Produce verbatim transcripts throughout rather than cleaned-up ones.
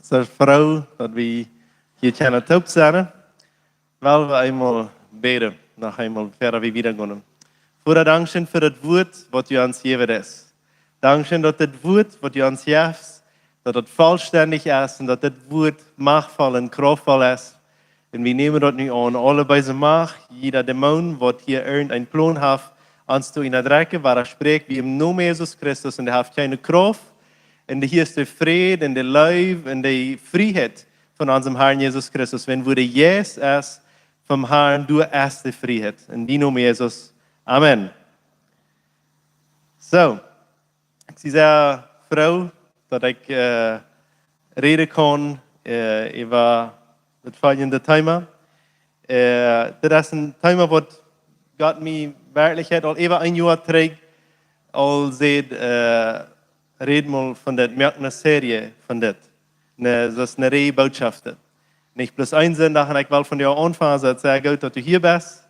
Soo froo daut wie hia kjennen toop sennen. Well wie eemol bäden, noch eemol, ea wie wieda gonen. Voda, dankscheen fa daut Wuat waut du ons jejäft hast. Dankscheen daut dit Wuat waut du ons jefst, daut daut vollstendich es un daut dit Wuat machtvoll un kraftvoll es. Un wie nämen daut nu aun, aule beese Macht, jieda Dämon waut hia irjent een Plon haft, ons to ennadrekjen, wada spräakj wie em Nomen Jesus Christus, un dee haft kjeene Krauft. Un dee hia es de Fräd un de Leew un de Frieheit von onsen Harn Jesus Christus. Wan wua de Jeist es vom Harn, doa es de Frieheit. En dien Nomen, Jesus. Amen. Soo, ekj sie sea froo daut ekj, äh, räden kaun, äh, äwa daut foljende Thema. Äh, dit es een Thema waut Gott mie werkjlich haft aul äwa een Joa trigj aul säd, äh, räd mol von dit, moak eene Serie von dit. Ne, daut es eene Reaj Botschaften. Nich bloos een Sindach, un ekj well vondoag aunfangen, soo daut es sea goot daut du hia best.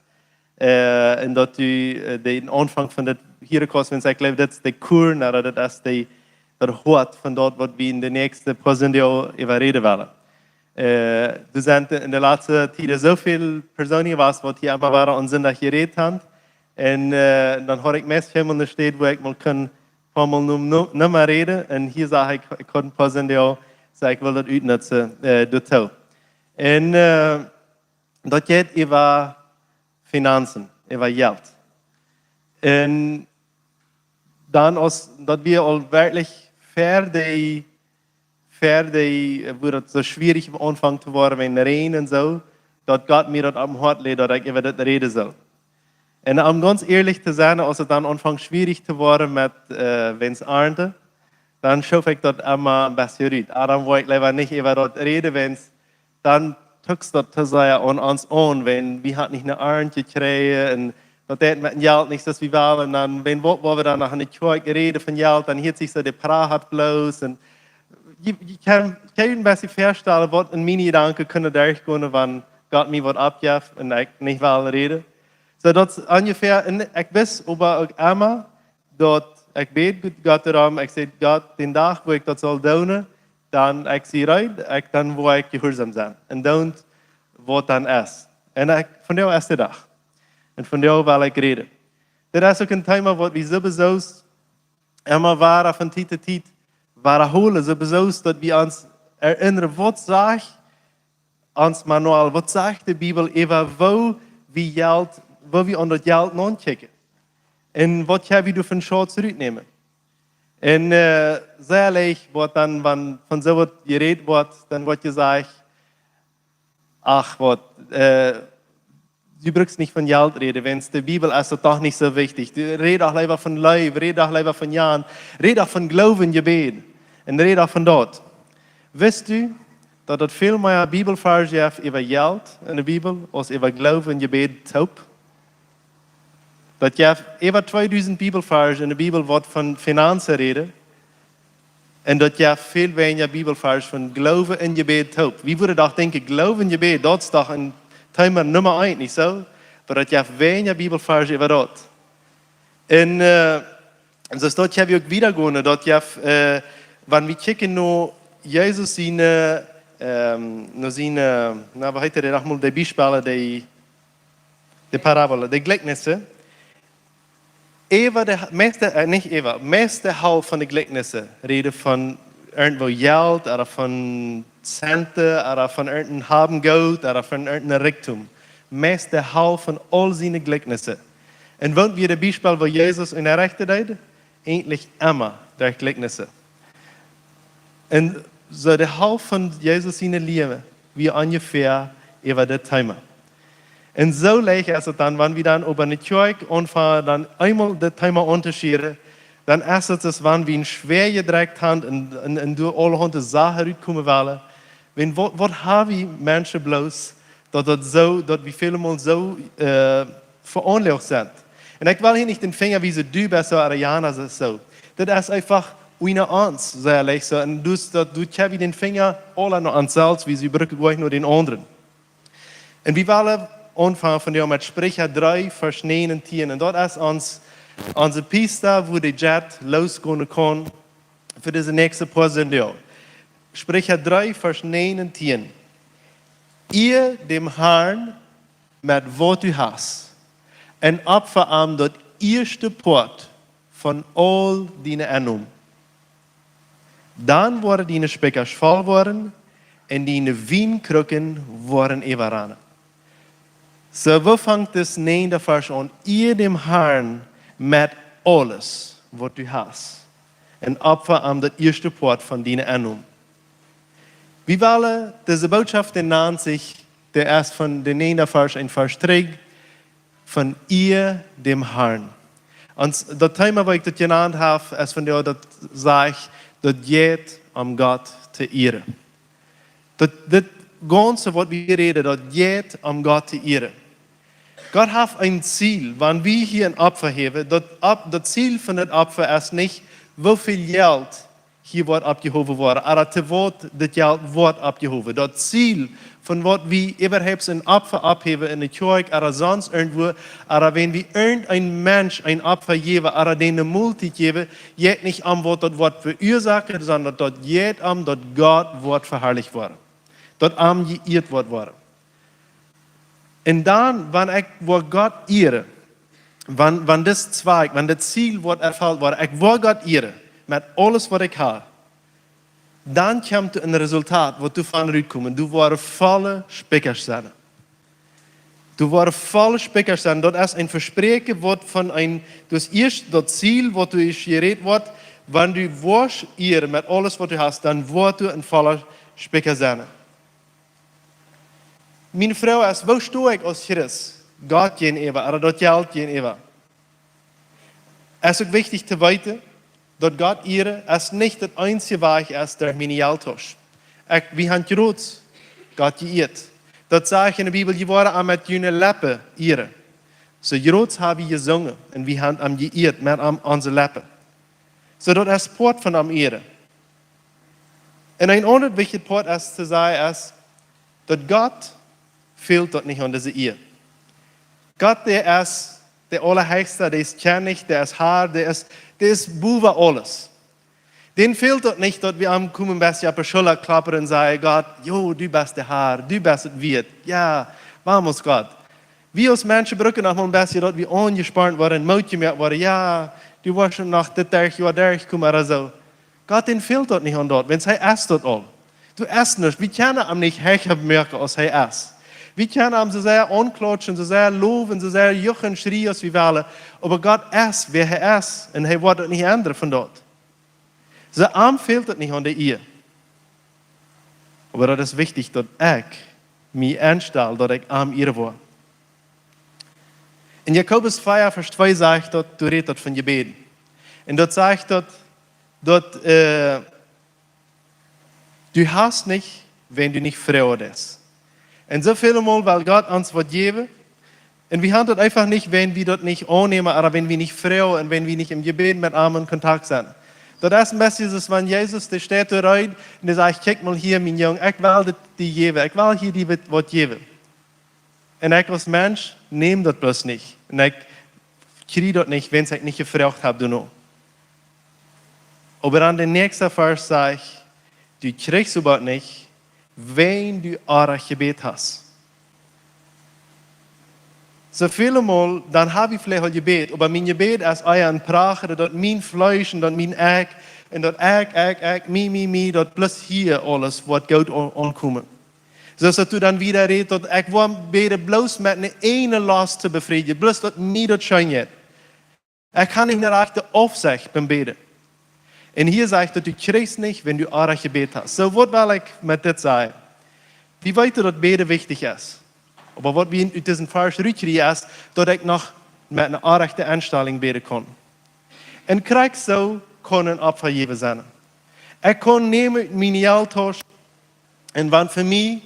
Äh, un daut du, äh, dän Aunfank von dit hia kaust, wiels ekj jleew, dit es de Kjern, ooda dit es de, daut Hoat von daut waut wie en de näakjste poa Sindach äwa räden wellen. Äh, doa sent en de latste Tiet soo väl Persoonen jewast waut hia emma wieren aun Sindach jerät haben. Un, äh, dan haud ekj meist kjeenmol eene Städ wua ekj mol kunn poa mol nom, nom, nomma räden. Un hia sach ekj, ekj haud een poa Sindach, soo ekj well daut utnutzen, äh, doatoo. Un, äh, daut jeit äwa Finanzen, äwa Jelt. Un dan aus daut wie aul werkjlich ver de, ver de, äh, wua daut soo schwierich aunfunk to woaren, wäajen Räajen un soo, daut Gott mie daut opp daut Hoat läd, daut ekj äwa daut räden saul. Un om gaunz ierlich to sennen, aus et dan aunfunk schwierich to woaren met, äh, wäajen Arnt, dan schoof ekj daut emma een bät rut. Ah, dan wull ekj leewa nich äwa daut räden, wiels dan tuckst daut too sea aun ons aun, wan wie haben nich eene Arnt jekjräajen un daut deit met daut Jelt nich soo aus wie wellen. Un dan, wan, waut, waut wie dan noch en de Kjoakj räden von Jelt, dan hieet sikj soo de Pracht bloos. Un jie, jie kjennen, kjennen een bät väastalen, waut en miene Jedanken kunnen derchgonen, wan Gott mie waut oppjeft un ekj nich well räden. Soo daut es onjefäa, un ekj wist oba uk emma, daut ekj bäd Gott doarom, ekj säd: "Gott, dän Dach wua ekj daut saul doonen, dan ekj sie reed, ekj, dan woa ekj jehuarsom sennen." Un dan, waut dan es. Un ekj, vondoag es de Dach. Un vondoag well ekj räden. Dit es uk een Thema waut wie sowieso emma wada von Tiet to Tiet wadahoolen, sowieso daut wie ons erinnern, waut sajcht ons Manual, waut sajcht de Bibel äwa woo wie Jelt, woo wie aun daut Jelt aunkjikjen. Un waut kjenn wie doa von Schauz rutnämen. Un, äh, sea leicht woat dan, wan von soo waut jerät woat, dan woat jesajcht: "Ach, waut, äh, du brukst nich von Jelt räden, wiels de Bibel es daut doch nich soo wichtich. Du, räd doch leewa von Leew, räd doch leewa von Jan, räd doch von Gloowen, Jebäd, un räd doch von daut." Wist du, daut et väl mea Bibelvarsch jeft äwa Jelt en de Bibel aus äwa Gloowen, Jebäd toop? Daut jeft äwa tweedusent Bibelvarsch en de Bibel, waut von Finanzen räden. Un daut jeft väl weinja Bibelvarsch von Gloowen un Jebäd toop. Wie wudden doch denkjen, Gloowen, Jebäd, daut es doch een Thema Numma eent, nich soo? Oba daut jeft weinja Bibelvarsch äwa daut. Un, äh, soo es daut, ekj well uk wieda gonen, daut jeft, äh, wan wie kjikjen no Jesus siene, ähm, no siene, na, waut heet daut nochmol, de Biespels, de, de Parabolen, de Jlikjnisse. Äwa de meiste, äh, nich äwa, meiste Halft von de Jlikjnisse räden von irjentwoo Jelt, ooda von Zenten, ooda von irjent een Haben Goot, ooda von irjent een Rikjdom. Meiste Halft von aul siene Jlikjnisse. Un waut wia de Biespel, wua Jesus enne Rajcht deed? Eejentlich emma derch Jlikjnisse. Un soo de Halft von Jesus siene Lieren wia onjefäa äwa dit Thema. Un soo leicht es et dan, wan wie dan äwa ne Kjoakj aunfangen, dan eemol dit Thema auntoschieren, dan es et aus wan wie een Schwäa jedrekjt haben un, un, un doa aulahaunt Sachen rutkomen wellen. Wan, waut, waut haben wie Menschen bloos, daut, daut soo, daut wie välemol soo, äh, veaunlajcht sent? Un ekj well hia nich dän Finja wiesen, du best soo, Ariana, soo, soo. Daut es eefach unja ons, saj ekj soo. Un dus daut, doa kjenn wie dän Finja aula no ons selfst wiesen, wie brucken goanich no dän aundren. Un wie wellen aunfangen vondoag met Spricha dree, Varsch näajen un tieen. Un daut es ons, onse Pista, wua de Jet lossgonen kaun fa dise näakjste poa Sindach. Spricha dree, Varsch näajen un tieen. Iea däm Harn met waut du hast, un opfa am daut ieeschte Poat von aul diene Ennom. Dan woaren diene Spikjasch voll woaren, un diene Wienkrucken woaren äwaranen. Soo, woo fangt dis näajende Varsch aun? Iea däm Harn met aules, waut du hast, un opfa am daut ieeschte Poat von diene Ennom. Wie wellen dise Bootschoft en neunzig, dee es von de näajende Varsch, een Varsch trigj, von iea däm Harn. Un daut Thema, waut ekj daut jenant hab, es von dee, daut sajcht, daut jeit om Gott to ieren. Daut, dit gaunze, waut wie räden, daut jeit om Gott to ieren. Gott haft een Ziel, wan wie hia een Opfa haben, daut, Op-, daut Ziel von daut Opfa es nich, woo väl Jelt hia woat oppjehowen woaren, ooda to waut daut Jelt woat oppjehowen. Daut Ziel von waut wie äwahaupt een Opfa opphäwen en de Kjoakj ooda sonst irjentwua, ooda wan wie irjent een Mensch een Opfa jäwen, ooda dän eene Moltiet jäwen, jeit nich om waut daut woat veuasoaken, sonda daut jeit om daut Gott woat veharlicht woaren. Daut am jeieet woat woaren. Un dan, wan ekj woa Gott ieren, wan, wan dis Zweck, wan dit Ziel woat erfelt woaren, ekj woa Gott ieren met aules, waut ekj hab, dan kjemt een Resultat, waut doavon rutkomen. Du woascht volle Spikjasch sennen. Du woascht volle Spikjasch sennen. Daut es een Vespräakjen, waut von een, du hast ieescht daut Ziel, waut du ieescht jerät woascht, wan du woascht ieren met aules, waut du hast, dan woascht du een volla Spikja sennen. Miene Froag es, woo sto ekj aus Christ Gott jäajenäwa, ooda daut Jelt jäajenäwa? Es uk wichtich to weeten, daut Gott ieren es nich daut eensje Wajch es derch miene Jelttausch. Ekj, wie haben jrods Gott jeieet. Daut sajcht en de Bibel, jie woaren am met june Leppen ieren. Soo jrods hab wie jesungen un wie haben am jeieet met am onse Leppen. Soo daut es Poat von am ieren. Un een aundret wichtjet Poat es to sajen es, daut Gott fält daut nich aun dise Ieed. Gott, dee es de Aulahechsta, dee es Kjennich, dee es Har, dee es, dee es bowen aules. Dän fält daut nich, daut wie am komen een bät opp de Schulla kloppen un sajen: "Gott, jo, du best de Har, du best daut wieet. Jo, vamos, Gott." Wie aus Menschen brucken noch mol een bät, daut wie aunjespornt woaren, Moot jemoakt woaren: "Jo, du woascht noch dit Joa derchkomen," ooda soo. Gott, dän fält daut nich aun daut, wiels hee es daut aul. Du es nuscht. Wie kjennen am nich hecha moaken aus hee es. Wie kjennen am soo sea aunklautschen, soo sea lowen, soo sea juchen, schrieen aus wie wellen. Oba Gott es, wäa hee es. Un hee woat daut nich endren von daut. Soo, am fält daut nich aun de Ieed. Oba daut es wichtich, daut ekj mie enstal, daut ekj am ieren woa. En Jakobus vea, Varsch twee sajcht daut, doa rät daut von Jebäd. Un daut sajcht daut, daut, äh, du hast nich, wan du nich froagen deist. Un soo väle Mol well Gott ons waut jäwen. Un wie haben daut eefach nich, wan wie daut nich aunnämen, ooda wan wie nich froagen un wan wie nich em Jebäd met am en Kontakt sent. Daut es een bät soo aus wan Jesus, dee steit doa reed un dee sajcht: "Kjikj mol hia, mien Jung, ekj well dit die jäwen, ekj well hia die waut, waut jäwen." Un ekj aus Mensch näm daut bloos nich. Un ekj kjrie daut nich, wan ekj nich jefroacht hab doano. Oba dan de näakjste Varsch sajcht: "Du kjrichst oba nich, wan du oajch jebät hast." Soo väle Mol, dan hab ekj veleicht aul jebät, oba mien Jebäd es ea een Prachen, daut mien Fleesch un daut mien Ekj, un daut ekj, ekj, ekj, mie, mie, mie, daut bloos hia aules woat goot aun-, aunkomen. Soo aus daut du dan wada rätst, daut ekj woa bäden bloos met eene, eene Last to befriedjen, bloos daut mie daut scheen jeit. Ekj kaun nich no rajchte Aufsecht bäden. Un hia sajcht daut, du kjrichst nich, wan du oajch jebät hast. Soo, waut well ekj met dit sajen? Wie weeten, daut Bäden wichtich es. Oba waut wie ut disen Varsch rutkjrieen es, daut ekj noch met eene oajchte Enstalunk bäden kaun. Un krakjt soo kaun een Opfa jäwen sennen. Ekj kaun nämen mien Jelttausch, un wan fa mie,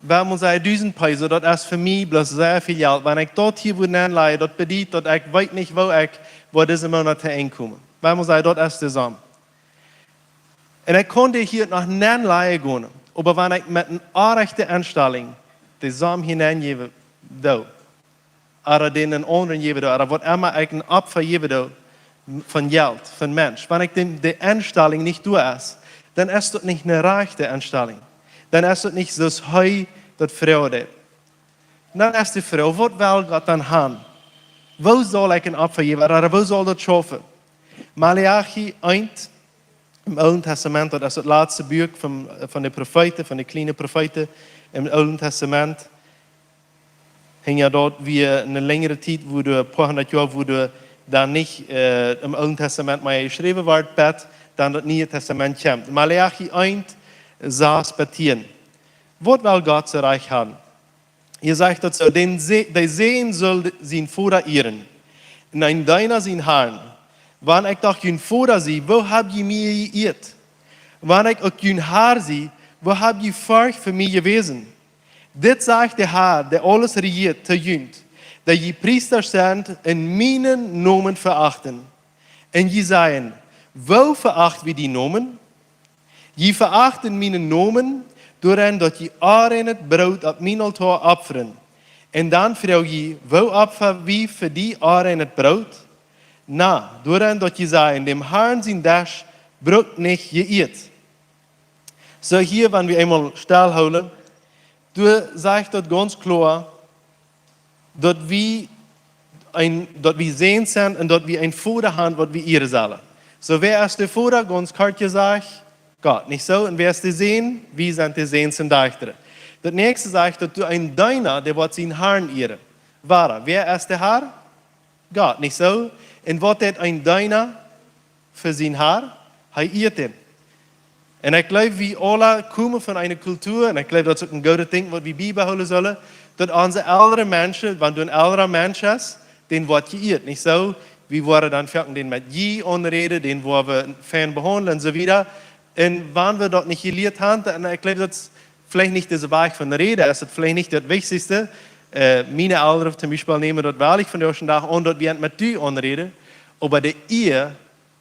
wan mau sajen, dusent Peso, daut es fa mie bloos sea väl Jelt. Wan ekj daut hia wudd nenlajen, daut bediet daut ekj weet nich, woo ekj woa disen Moonat to Enj komen. Wan mau sajen, daut es de Som. Un ekj kaun dee hia noch nenlajen gonen, oba wan ekj met eene oajchte Enstalunk de Som hia nenjäwen doo, ooda dän eenen aundren jäwen doo, ooda waut emma ekj een Opfa jäwen doo, von Jelt, von Mensch. Wan ekj dän, de Enstalunk nich doa es, dan es daut nich eene rajchte Enstalunk. Dan es daut nich soo aus hee daut froagen deed. Dan es de Froag, waut well Gott dan haben? Woo saul ekj een Opfa jäwen? Ooda woo saul daut schaufen? Maleachi eent em Oolen Testament, daut es daut latste Buak von, von de Profeeten, von de kjliene Profeeten em Oolen Testament. Hinja daut wia eene lenjre Tiet, wua doa, poa hundat Joa, wua doa dan nich äh, em Oolen Testament mea jeschräwen wort, bat dan daut Niee Testament kjemt. Maleachi eent, sas bat tieen. Waut well Gott soo rajcht haben? Hia sajcht daut soo: "Den Se-, de Sän saul sien Voda ieren. Un een Deena sien Harn. Wan ekj doch jun Voda sie, woo hab jie mie jeieet? Wan ekj uk jun Har sie, woo hab jie Forcht fa mie jewäsen? Dit sajcht de Har, dee aules rejieet, to junt, daut jie Priesta sent un mienen Nomen veachten. Un jie sajen: Woo veacht wie dien Nomen? Jie veachten mienen Nomen, doarenn daut jie onreinet Broot opp mien Altoa opfren. Un dan froag jie: Woo opfa wie fa die onreinet Broot? Na, doarenn daut jie sajen: Däm Harn sien Desch brukt nich jeieet." Soo hia, wan wie eemol stellhoolen, doa sajcht daut gaunz kloa, daut wie een, daut wie Säns sent un daut wie een Voda haben, waut wie ieren sellen. Soo, wäa es de Voda? Gaunz kort jesajcht, Gott, nich soo? Un wäa es de Sän? Wie sent de Säns un Dajchta. Daut näakjste sajcht, daut doa een Deena, dee woat sien Harn ieren. Wada, wäa es de Har? Gott, nich soo? Un waut deed een Deena fa sien Har? Hee ieet am. Un ekj jleew, wie aula komen von eene Kultua, un ekj jleew, daut es uk een goodet Dinkj, waut wie biebehoolen sellen, daut onse eldre Menschen, wan du een eldra Mensch best, dän woat jeieet, nich soo? Wie woaren dan foaken dän met jie aunräden, dän woa wie fein behaundlen un soo wieda. Un wan wie daut nich jelieet haben, un ekj jleew, daut es veleicht nich dise Wajch von räden, es daut veleicht nich daut Wichtichste. Äh, miene Elren toom Biespel nämen daut werkjlich vondoag dän Dach aun, daut wie met die aunräden, oba de Ea,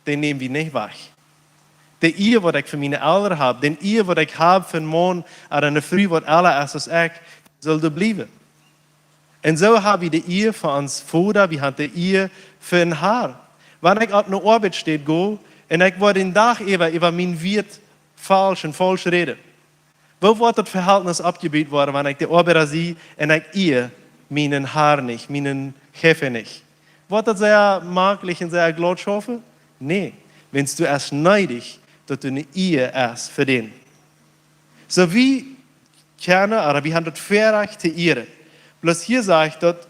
dee näm wie nich wajch. De Ea, waut ekj fa miene Elren hab, de Ea, waut ekj hab fa een Maun ooda eene Fru, waut ella es aus ekj, saul doa bliewen. Un soo hab wie de Ea fa ons Voda, wie haben de Ea fa een Har. Wan ekj opp eene Oabeitsstäd go un ekj woa dän Dach äwa, äwa mien Wieet faulsch un faulsch räden, woo woat daut Vehältnis oppjebuut woaren, wan ekj de Oabeida sie un ekj ea mienen Har nich, mienen Jefe nich? Woat daut sea maklich un sea glaut schaufen? Nä, wiels du hast needich, daut du eene Ea hast fa dän. Soo, wie kjennen, ooda wie haben daut Väarajcht to ieren. Bloos hia sajcht daut,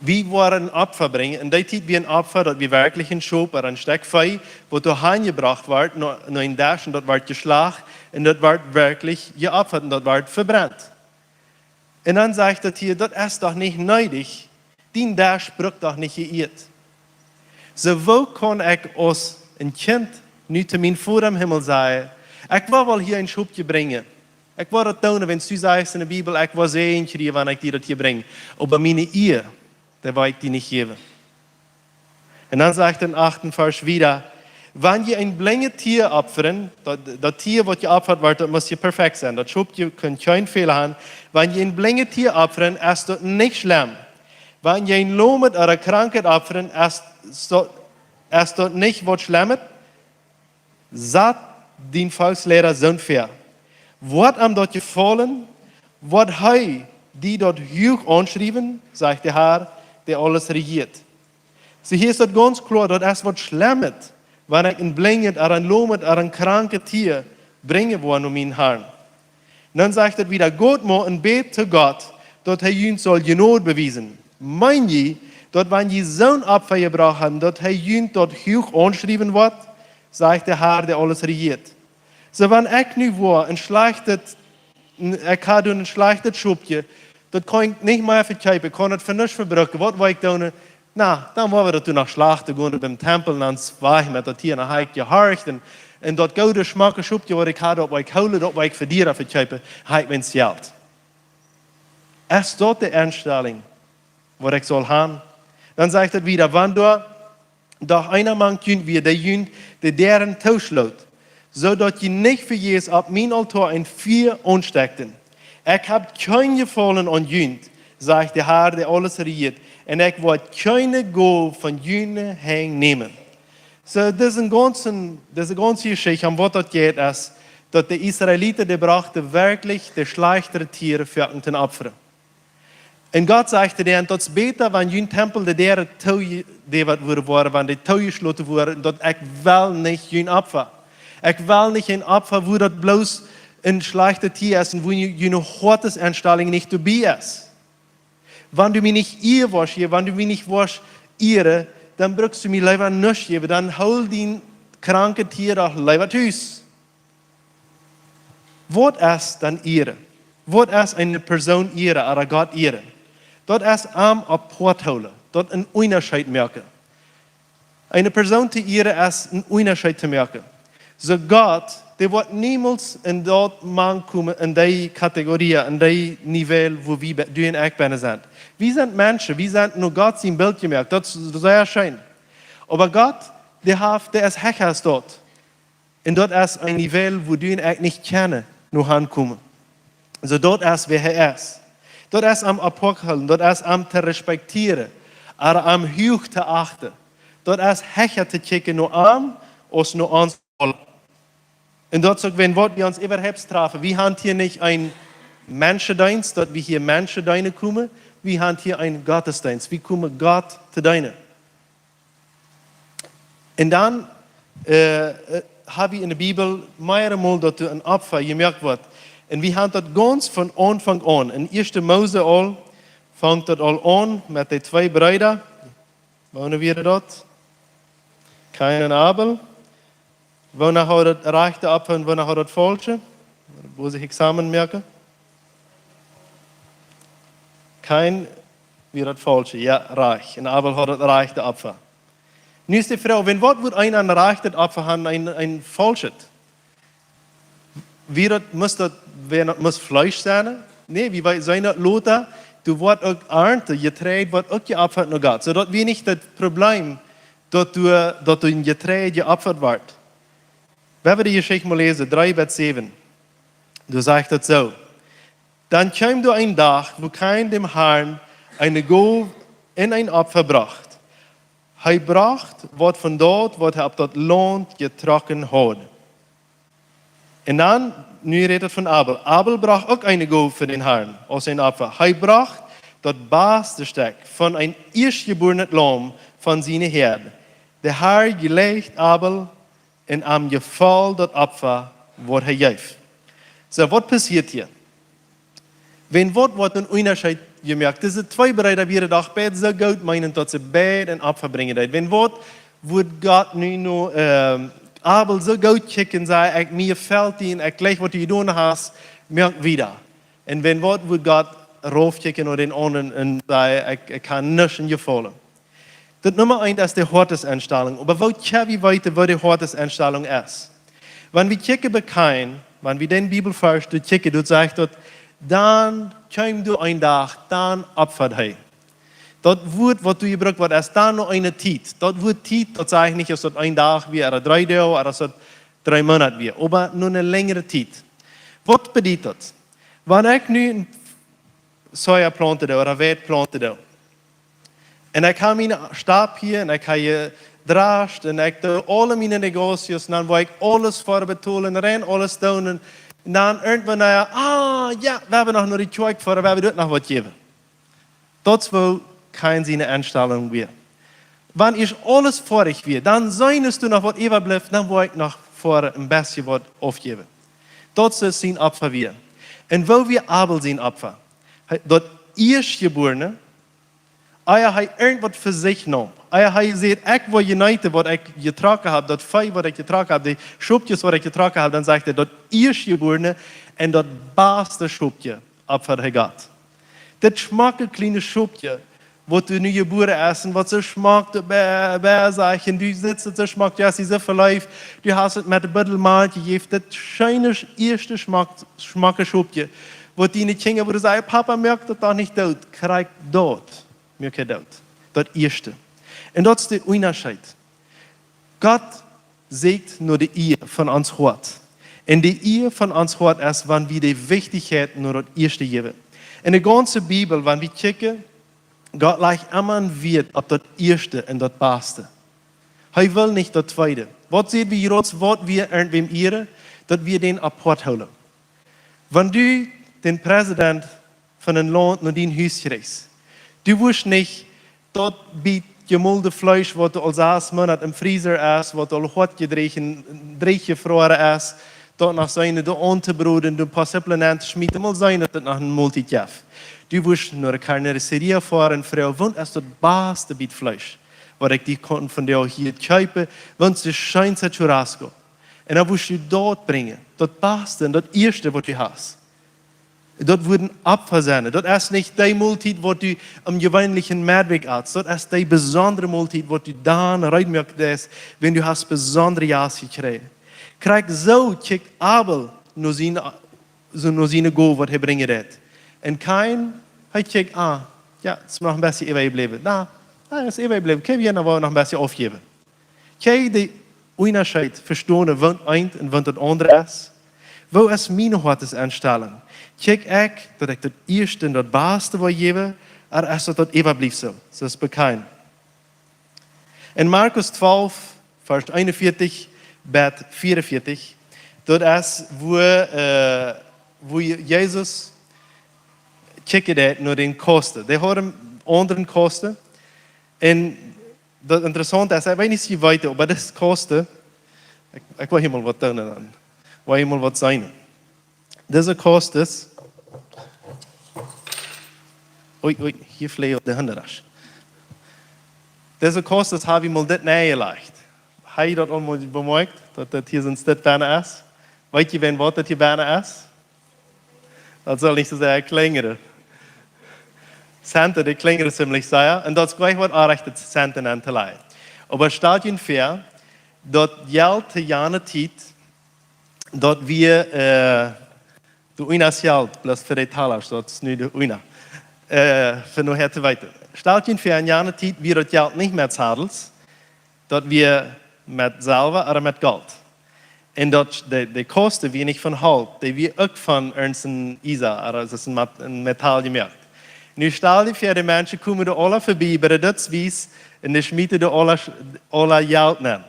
wie woaren Opfa brinjen. Un dee Tiet wia een Opfa, daut wia werkjlich een Schop ooda een Stekj Vee, waut doa hanjebrocht wort, no, no een Desch, un daut wort jeschlacht, un daut wort werkjlich jeopfat, un daut wort vebrent. Un dan sajcht daut hia, daut es doch nich needich, dien Desch brukt doch nich jeieet. Soo, woo kaun ekj aus een Kjint nu to mienen Voda em Himmel sajen: Ekj woa woll hia een Schopkje brinjen. Ekj woa daut doonen, wiels du sajchst enne Bibel, ekj woa Säajen kjrieen, wan ekj die daut hia brinj. Oba miene Ea, dee woa ekj die nich jäwen. Un dan sajcht em achten Varsch wieda: Wan jie een blinjet Tia opfren, daut, daut Tia, waut jeopfat woat, daut mott perfekt sennen. Daut Schopkje kaun kjeen Fäla haben. Wan jie een blinjet Tia opfren, es daut nich schlemm. Wan jie een lomet ooda kranket opfren, es daut, es daut nich waut Schlemmet? Sat dien Volkjsleida soont väa. Woat am daut jefaulen? Woat hee die daut huach aunschriewen? Sajcht de Har, dee aules rejieet. Soo, hia es daut gaunz kloa, daut es waut Schlemmet, wan ekj een blinjet ooda een lomet ooda een kranket Tia brinjen woa no mienen Harn. Dan sajcht et wieda: Got mau un bät to Gott, daut hee junt saul Jnod bewiesen. Meen jie, daut wan jie soon Opfa jebrocht haben, daut hee junt daut huach aunschriewen woat? Sajcht de Har, dee aules rejieet. Soo, wan ekj nu woa een schlajchtet, ekj hab nu een schlajchtet Schopkje, daut kaun ekj nich mea vekjeepen, kaun et fa nuscht vebruken, waut woa ekj doonen? Na, dan woa wie daut doa noch schlachten, gonen biem Tempel un dan wajch met daut Tia, dan hab ekj jehorcht un, un daut goode, schmocke Schopkje, waut ekj hab, daut woa ekj hoolen, daut woa ekj fa diera vekjeepen, hab ekj mien Jelt. Es daut de Enstalunk, waut ekj saul haben? Dan sajcht et wieda: Wan doa doch eena mank junt wia, dee junt de Däaren tooschloot, soo daut jie nich vejäfs opp mien Altoa een Fia aunstekjten. Ekj hab kjeen Jefaulen aun junt, sajcht de Har, dee aules rejieet, un ekj woa kjeene Gow von june Henj nämen. So, dise gaunze, dise gaunze Jeschicht, om waut daut jeit, es, daut de Israeliten, dee brochten werkjlich de schlajchtere Tieren fa to opfren. Un Gott säd to an, daut es bäta, wan jun Tempel de Däaren too, dee waut wudden woaren, wan dee toojeschloten woaren, daut ekj well nich jun Opfa. Ekj well nich een Opfa, wua daut bloos een schlajchtet Tia es un wua june Hoatensjestalinj nich doabie es. Wan du mie nich Ea woascht jäwen, wan du mie nich woascht ieren, dan brukst du mie leewa nuscht jäwen, dan hool dien kranket Tia doch leewa tus. Waut es dan ieren? Waut es eene Persoon ieren, ooda Gott ieren? Daut es am apoat hoolen, daut een Unjascheet moaken. Eene Persoon to ieren es een Unjascheet to moaken. So Gott, dee woat niemols en daut mankomen, en dee Kategorie, en dee Niveau, wua wie be-, du un ekj bennen sent. Wie sent Menschen, wie sent no Gott sien Bilt jemoakt. Daut es sea scheen. Oba Gott, dee haft, dee es hecha aus daut. Un daut es een Niveau, wua du un ekj nich kjennen no hankomen. So daut es wäa hee es. Daut es am apoat hoolen, daut es am to respektieren, ooda am huach to achten. Daut es hecha to kjikjen no am aus no ons aule. Un daut es uk, wan waut wie ons äwahaupt trafen. Wie haben hia nich een Menschendeenst, daut wie hia Menschen deenen komen. Wie haben hia een Gottesdeenst. Wie komen Gott to deenen. Un dan, äh, äh, hab wie en de Bibel mearemol, daut doa een Opfa jemoakt woat. Un wie haben daut gaunz von Aunfank aun. En Ieeschte Mose aul, fangt daut aul aun met de twee Breeda. Woone wieren daut? Kain un Abel. Woona haud daut rajchte Opfa un woona haud daut faulsche? Woo sikj Examen moaken? Kain wia daut faulsche, jo, rajcht. Un Abel haud daut rajchte Opfa. Nu es de Froag, wan waut wudd eena een rajchtet Opfa haben, een, een faulschet? Wia daut, must daut, wia daut, must Fleesch sennen? Nä, wie weeten daut lota, doa woat uk Arnt, Jetreid woat uk jeopfat no Gott. So daut wia nich daut Problem, daut doa, daut doa een Jetreid jeopfat woat. Wan wie de Jeschicht mol läsen, dree bat säwen. Doa sajcht daut soo. Dan kjeem doa een Dach, wua Kain däm Harn eene Gow un een Opfa brocht. Hee brocht waut von daut, waut hee opp daut Launt jetrocken haud. Un dan, nu rät et von Abel. Abel brocht uk eene Gow fa dän Harn, aus een Opfa. Hee brocht daut baste Stekj von een ieeschtjebuarnet Laum von siene Häad. De Har jleicht Abel un am jefoll daut Opfa, waut hee jeef. So, waut passieet hia? Wan waut woat een Unjascheet jemoakt? Dise twee Breeda wieren doch beid soo goot meenent, daut see beid een Opfa brinjen deeden. Wan waut wudd Gott nu no, ähm, Abel soo goot kjikjen, säd: "Ekj, mie jefelt die un ekj jleich waut du jedonen hast, moak wieda." Un wan waut wudd Gott rauf kjikjen no dän aundren un säd: "Ekj, ekj kaun nuscht en jefaulen." Daut Numma eent es de Hoatensjestalinj. Oba woo kjenn wie weeten, woo de Hoatensjestalinj es? Wan wie kjikjen bie Kain, wan wie dän Bibelvers doa kjikjen, daut sajcht daut, dan kjeem doa een Dach, dan opfad hee. Daut Wuat, waut doa jebrukt woat, es dan no eene Tiet. Daut Wuat Tiet, daut sajcht nich, aus daut een Dach wia, ooda dree Doag, ooda aus daut dree Moonat wia. Oba no eene lenjre Tiet. Waut bediet daut? Wan ekj nu een Soja plaunten doo, ooda Weit plaunten doo. Un ekj hab mienen Stap hia, un ekj hab jedrascht, un ekj doo aule miene Negocios, un dan woa ekj aules ver betolen, rein aules doonen. Un dan irjentwan, na jo, ah, jo, wie haben noch no de Kjoakj foaren, wie haben doa noch waut jäwen. Daut es woo Kain siene Enstalinj wia. Wan ieescht aules foadich wia, dan seenen es doa noch waut äwablift, dan woa ekj noch fa een bät waut aufjäwen. Daut es sien Opfa wia. Un woo wia Abel sien Opfa? Hee, daut Ieeschtjebuarne, ea hee irjentwaut fa sikj neem. Ea hee sajcht: "Ekj woa jeneeten waut ekj jetrocken hab, daut Vee waut ekj jetrocken hab, de Schopkjes waut ekj jetrocken hab", dan sajcht hee: "Daut Ieeschtjebuarne un daut baste Schopkje opfad hee Gott." Daut schmocke kjliene Schopkje, waut doa nu jebuaren es un waut soo schmock doa bie, bie sikj, un du sitst soo schmock, du hast die soo veleeft, du hast et met de Buddel Malkj jejäft, daut scheene ieeschte schmock-, schmocke Schopkje, waut diene Kjinja wudden sajen: "Papa, moak daut doch nich doot, krakjt daut, moak hee doot." Daut ieeschte. Un daut es de Unjascheet. Gott sieekjt no de Ea von ons Hoat. Un de Ea von ons Hoat es, wan wie de Wichtichkjeit no daut ieeschte jäwen. En de gaunze Bibel, wan wie kjikjen, Gott lajcht emma een Wieet opp daut ieeschte un daut baste. Hee well nich daut tweede. Waut säd wie hia, waut wie irjentwäm ieren, daut wie dän apoat hoolen. Wan du dän Präsident von een Launt no dien Hus kjrichst, du wurscht nich daut bät jemolde Fleesch, waut aul sas Moonat em Freezer es, waut aul hoat jedräajen, drieech jefroaren es, daut noch seenen, daut auntobroden, doa een poa Sipplen auntoschmieten, mol seenen, daut daut noch eene Moltiet jeft. Du wurscht no de Carniceria foaren un froagen: "Waut es daut baste Bät Fleesch, waut ekj die kaun von die hia kjeepen? Waut es daut scheenste churrasco?" Un dan wurscht du daut brinjen, daut baste un daut ieeschte, waut du hast. Daut wudden Opfa sennen. Daut es nich dee Moltiet, waut du aum jeweenlichen Meddwäakj atst. Daut es dee besondre Moltiet, waut du dan reed moakst, wan du hast besondre Jast jekjräajen. Krakjt soo kjikjt Abel no siene, soo no siene Gow, waut hee brinjen deed. Un Kain, hee kjikjt: "Ah, jo, et es noch een bät äwajebläwen. Na, na, et es äwajebläwen. Kjenn wie noch, noch een bät aufjäwen." Kjenn jie dän Unjascheet vestonen, waut eent un waut daut aundre es? Woo es miene Hoatesenstalunk? Kjikj ekj, daut ekj daut ieeschte un daut baste well jäwen, ooda es daut, daut äwablieft soo, soo aus bie Kain? En Markus twalf, Varsch eenunvieetich bat vieeunvieetich, daut es, wua, äh, wua Jesus kjikjen deed no dän Kosten. Dee haud eenen aundren Kosten. Un daut Interessaunte es, ekj weet nich, aus jie weeten, oba dis Kosten, ekj, ekj well hia mol waut doonen dan. Well hia mol waut seenen. Dise Kosten, ui, ui, hia fleajen de Hunde rasch. Dise Kosten hab ekj mol dit nenjelajcht. Hab jie daut aul mol bemoakjt, daut daut hia soon Stekj bennen es? Weet jie, wäa waut daut hia bennen es? Daut saul nich soo sea kjlinjen. Centen, dee kjlinjen zimlich sea. Un daut es jlikj waut oajch, daut Centen aun to lajen. Oba stalt junt väa, daut Jelt to jane Tiet, daut wia, äh, de Unas Jelt, bloos fa de Talers, daut es nu de Una. Äh, fa nu häa to weeten. Stalt junt väa, en jane Tiet wia daut Jelt nich met Zadels, daut wia met Selwa ooda met Golt. Un daut, de, de Kosten wia nich von Holt, dee wia uk von irjent een Iesa, ooda daut es een Mat-, een Metall jemoakt. Nu stal die väa, de Menschen komen doa aula verbie bie de Dutch Wies un dee schmieten doa aula, aula Jelt nenn.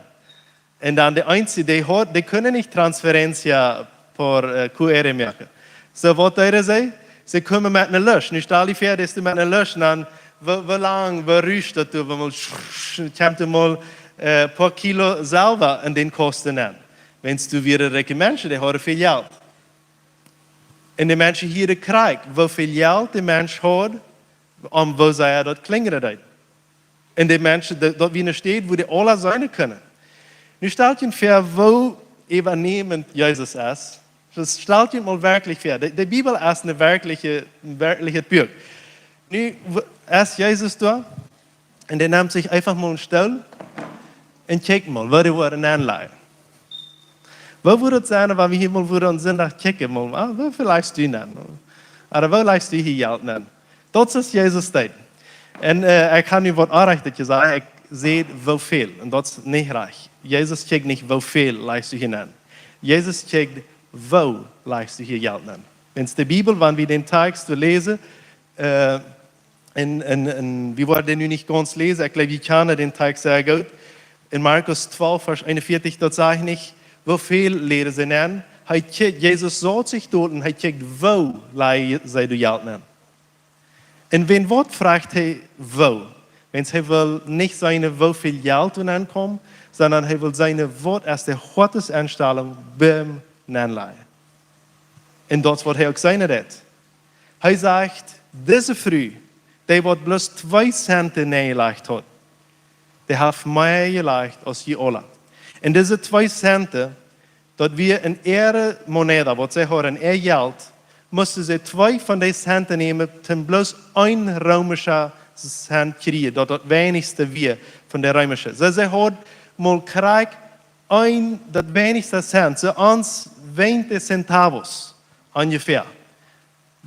Un dan de eensje, dee haud, dee kunnen nich transferencia por, äh, Q R moaken. Soo, waut deeden see? See komen met eene List. Nu stal die väa, daut du met eene List, un dan, woo, woo lang, woo rutsch daut du, woo mol, kjemt du mol, äh, poa Kilo Selwa en dän Kosten nenn. Wan du wia rikje Menschen, dee hauden väl Jelt. Un de Menschen hia, dee kjrieejen, woo väl Jelt de Mensch haud, om woo sea daut kjlinjen deed. Un de Menschen, daut, daut wia eene Städ, wua dee aula seenen kunnen. Nu stalt junt väa, woo äwanämend Jesus es. Daut stalt junt mol werkjlich väa. De, de Bibel es een werkjliche, een werkjlichet Buak. Nu w-, es Jesus doa un dee nemt sikj eefach mol een Stool un kjikjt mol, woo dee woaren aunlajen. Woo wudd daut sennen, wan wie hia mol wudden aum Sindach kjikjen, mol, ah, woo väl lajchst du nenn? Ooda woo lajchst du hia Jelt nenn? Daut es Jesus deed. Un, äh, ekj hab nu waut oajch daut jesajcht, ekj säd woo väl. Un daut es nich rajcht. Jesus kjikjt nich, woo väl lajchst du hia nenn. Jesus kjikjt, woo lajchst du hia Jelt nenn. Wan de Bibel, wan wie dän Tekst läsen, äh, un, un, un wie woaren dän nu nich gaunz läsen, ekj jleew, jie kjanen dän Tekst sea goot. En Markus twalf, Varsch eenunvieetich, daut sajcht nich, woo väl läajden see nenn. Hee kjikjt, Jesus saut sikj doa un hee kjikjt, woo lajen see daut Jelt nenn. Un wan waut froagt hee woo? Wan hee well nich seenen, woo väl Jelt doa nenn kjemt, sonda hee well seenen, waut es de Hoatesenstalunk biem Nennlajen. Un daut es waut hee uk seenen deed. Hee sajcht, dise Fru, dee waut bloos twee Cent nenjelajcht haud, dee haft mea jelajcht aus jie aula. Un dise twee Cent, daut wia en äare Moneda, waut see hauden, en äa Jelt, musten see twee von dee Cent nämen, toom bloos een reemischa Cent kjrieen, daut daut weinichste wia von de reemische. See, see haud mol krakjt een, daut weinichste Cent, soo ons veinte centavos, onjefäa.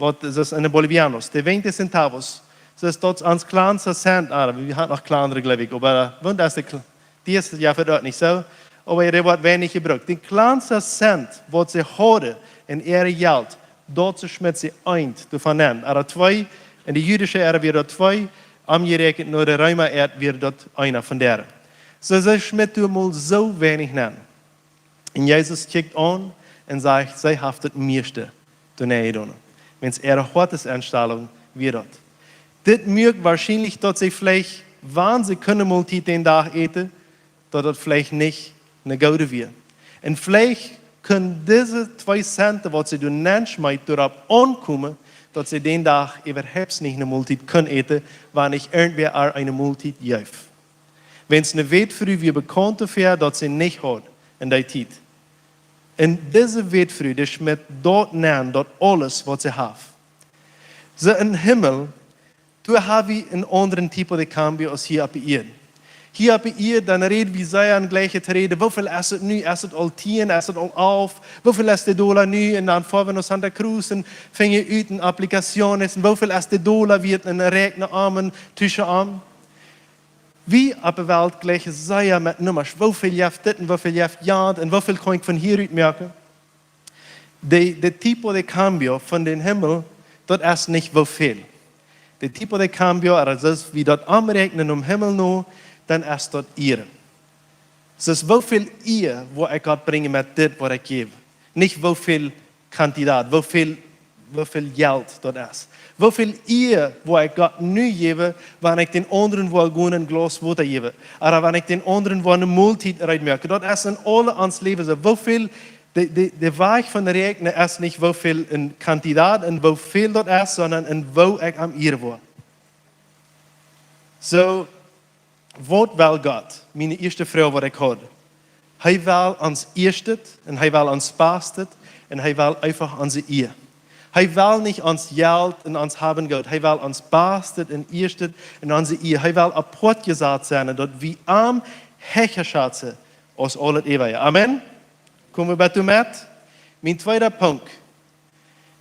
Waut es daut en de bolivianos? De veinte centavos. Soo es daut ons kjlanste Cent, ah, wie haben noch kjlandre, jleew ekj, oba, äh, waut es de kl-, dee es, jo, fa daut nich soo. Oba dee woat weinich jebrukt. De kjlanste Cent, waut see hauden en äa Jelt, daut schmeet see eent doavon aun. Ooda twee, en de jüdische Ea wia daut twee, omjeräakjent no de Reema Ea wia daut eena von dee. Soo, see schmitt doa mol soo weinich nenn. Un Jesus kjikjt aun un sajcht, see haft daut mieeschte doa nenn jedonen. Wiels äare Hoatensenstalunk wia daut. Dit muak woarschienlich, daut see veleicht, wan see kunnen Moltiet dän Dach äten, daut daut veleicht nich ne goode wia. Un veleicht kunnen dise twee Cent, waut see doa nenn schmeet, doaropp aunkomen, daut see dän Dach äwahaupt nich ne Moltiet kunnen äten, wan nich irjentwäa äa eene Moltiet jeef. Wiels ne Wätfru wia bekaunt doafäa, daut see nich haud en dee Tiet. Un dise Wätfru, dee schmitt daut nenn, daut aules, waut see haft. Soo, em Himmel, doa ha wie eenen aundren tipo de cambio aus hia oppe Ieed. Hia oppe Ieed, dan räd wie sea aun jlikj to räden, woo väl es et nu, es et aul tieen, es et aul alf, woo väl es de Dolla nu, un dan foa wie no Santa Cruz un finjen ut en aplicaciones, un woo väl es de Dolla wieet, un räakjnen om un tuschen om. Wie oppe Welt jlikjen sea met Nummasch. Woo väl jeft dit un woo väl jeft jant un woo väl kaun ekj von hia rut moaken? De, de tipo de cambio von dän Himmel, daut es nich woo väl. De tipo de cambio, daut es, wie daut omräakjnen em Himmel no, dan es daut Iea. Daut es, woo väl Iea woa ekj Gott brinjen met dit, waut ekj jäw. Nich woo väl Quantitat, woo väl, woo väl Jelt daut es. Woo väl Iea woa ekj Gott nu jäwen, wan ekj dän aundren woa gonen een Glaus Wota jäwen. Ooda wan ekj dän aundren woa ne Moltiet reed moaken. Daut es en aule ons Läwen soo. Woo väl, de, de, de Wajch von räakjnen es nich woo väl en Quantitat un woo väl daut es, sonda en woo ekj am ieren woa. Soo, waut well Gott? Miene ieeschte Froag, waut ekj haud. Hee well ons Ieeschtet un hee well ons Bastet un hee well eefach onse Iea. Hee well nich ons Jelt un ons Haben Goot. Hee well ons Bastet un Ieeschtet un onse Iea. Hee well apoat jesat sennen, daut wie am hecha schazen aus aulet äwaje. Amen? Komen wie bat doamet? Mien tweeda Punkt.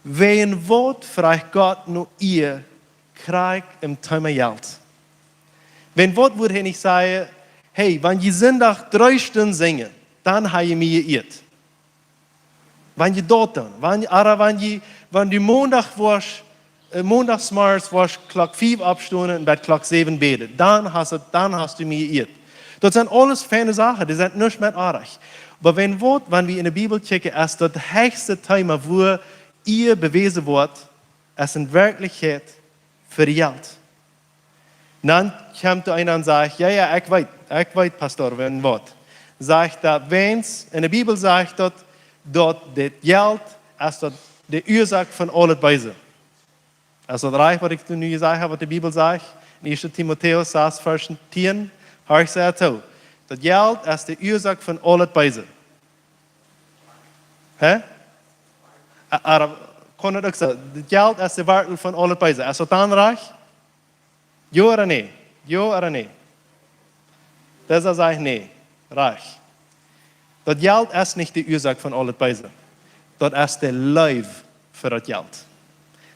Wäajen waut frajcht Gott no Iea krakjt em Thema Jelt? Wäajen waut wudd hee nich sajen, hey, wan jie Sindach dree Stunden sinjen, dan ha jie mie jeieet. Wan jie daut doonen, wan, ooda wan jie, wan du Mondach woascht, äh, Mondach zemorjes woascht Klock fief oppstonen un bat Klock säwen bäden, dan hast du, dan hast du mie jeieet. Daut sent aules feine Sachen, dee sent nuscht met oajch. Oba wäajen waut, wan wie en de Bibel kjikjen, es daut hechste Thema, wua Iea bewäsen woat, es en Werkjlichkjeit fa Jelt. Dan kjemt doa eena un sajcht, jo, jo, ekj weet, ekj weet, Pastor, wäajen waut. Sajcht daut, wäajen, en de Bibel sajcht daut, daut dit Jelt es daut de Uasoak von aulet Beese. Es daut rajcht, waut ekj nu jesajcht hab, waut de Bibel sajcht? En ieeschte Timotäus sas, Varsch tieen, horch sea too. Daut Jelt es de Uasoak von aulet Beese. Hä? A-, ooda kaun daut uk soo? Daut Jelt es de Wartel von aulet Beese. Es daut dan rajcht? Jo ooda nä? Jo ooda nä? Dee sajcht nä. Rajcht. Daut Jelt es nich de Uasoak von aulet Beese. Daut es de Leew fa daut Jelt.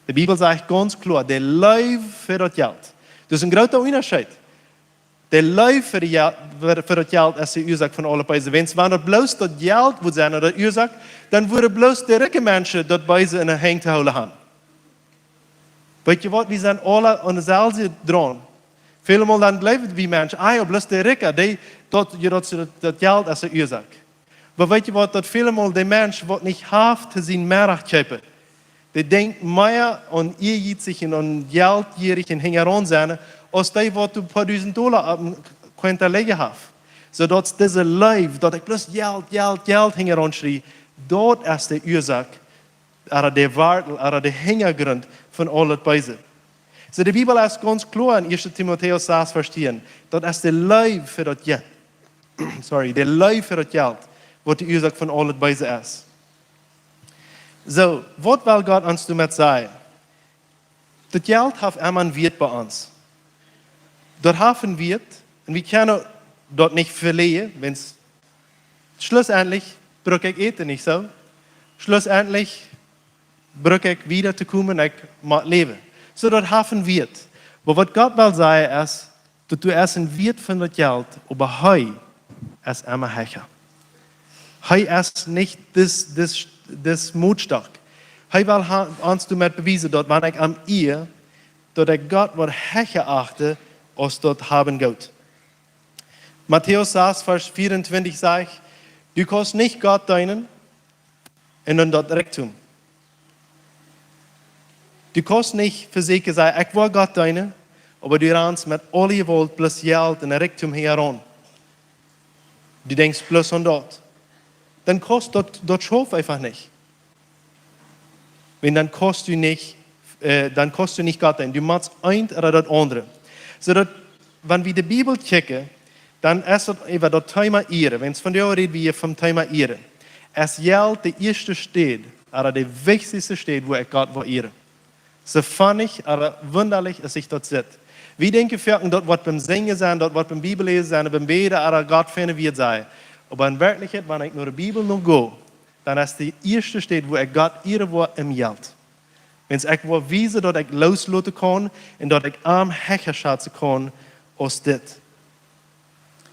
De Bibel sajcht gaunz kloa, de Leew fa daut Jelt. Daut es en groota Unjascheet. De Leew fa de Jel-, fa, fa daut Jelt es de Uasoak von aulet Beese. Wan, wan daut bloos daut Jelt wudd sennen, daut Uasoak, dan wudden bloos de rikje Menschen daut Beese en de Henj to hoolen haben. Weet jie waut, wie sent aule aun deselwje droag. Väle Mol dan jleewen wie Menschen, ah jo, bloos de Rikje, dee, daut, jo, daut, daut, daut Jelt es de Uasoak. Oba weet jie waut, daut väle Mol de Mensch, waut nich haft to sienen Meddach kjeepen, dee denkjt mea aun ieejietsich un aun jeltjierich un hinjaraun sennen, aus dee, waut een poa dusent Dolla opp eene Cuenta lijen haft. Soo daut dise Leew, daut ekj bloos Jelt, Jelt, Jelt hinjaraun schrei, daut es de Uasoak, ooda de Wartel, ooda de Hinjagrunt von aulet Beese. Soo, de Bibel es gaunz kloa en ieeschte Timotäus sas, Varsch tieen. Daut es de Leew fa daut Jelt. Sorry, de Leew fa daut Jelt, waut de Uasoak von aulet Beese es. Soo, waut well Gott ons doamet sajen? Daut Jelt haft emma een Wieet bie ons. Daut haft een Wieet, un wie kjennen daut nich velieren, wan schlussendlich bruck ekj äten, nich soo? Schlussendlich bruck ekj wieda to komen, ekj mott läwen. Soo, daut haft een Wieet. Oba waut Gott well sajen es, daut du hast een Wieet von daut Jelt, oba hee es emma hecha. Hee es nich dis, dis, dis Motstock. Hee well ha-, ons doamet bewiesen, daut wan ekj am iea, daut ekj Gott woa hecha achten, aus daut Haben Goot. Matäus sas, Varsch vea un twintich sajcht: Du kaust nich Gott deenen un dan daut Rikjdom. Du kaust nich fa sikj sajen: Ekj woa Gott deenen, oba du rannst met aule Jewault bloos Jelt un Rikjdom hinjaraun. Du denkjst bloos aun daut. Dan kaust daut, daut schauft eefach nich. Wan dan kaust du nich, äh, dan kaust du nich Gott deenen. Du motst eent ooda daut aundre. Soo daut, wan wie de Bibel kjikjen, dan es daut äwa daut Thema Ieren. Wan wie vondoag räden, wie vom Thema Ieren. Es Jelt de ieeschte Städ, ooda de wichtichste Städ, wua ekj Gott well ieren. Soo funny ooda wundalich aus sikj daut sitt. Wie denkjen foaken, daut woat biem Sinjen sennen, daut woat biem Bibelläsen sennen, biem Bäden ooda Gott finjen, woo et sie. Oba en Werkjlichkjeit, wan ekj no de Bibel no go, dan es de ieeschte Städ, wua ekj Gott ieren woa, em Jelt. Wan ekj woa wiesen, daut ekj loosloten kaun un daut ekj am hecha schazen kaun aus dit.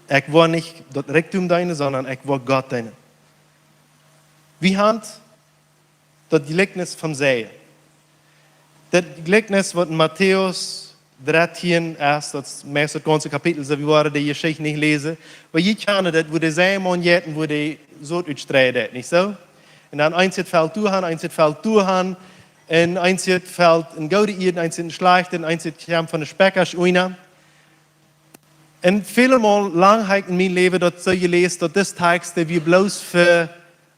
Ekj woa nich daut Rikjdom deenen, sonda ekj woa Gott deenen. Wie haben daut Jlikjnis vom Säaja. Daut Jlikjnis, waut en Matäus dartieen es, daut es meist daut gaunze Kapitel, soo wie woaren de Jeschicht nich läsen. Oba jie kjanen daut, wua de Säajemaun jeit un wua de Sot utstreien deit, nich soo? Un dan eent felt doa han, eent felt doa han, un eent felt en goode Ieed, eent en schlajchte, un eent kjemt von de Spekjasch unja. Un väle Mol lang hab ekj en mien Läwen daut soo jeläst, daut dis Tekst, dee wia bloos fa,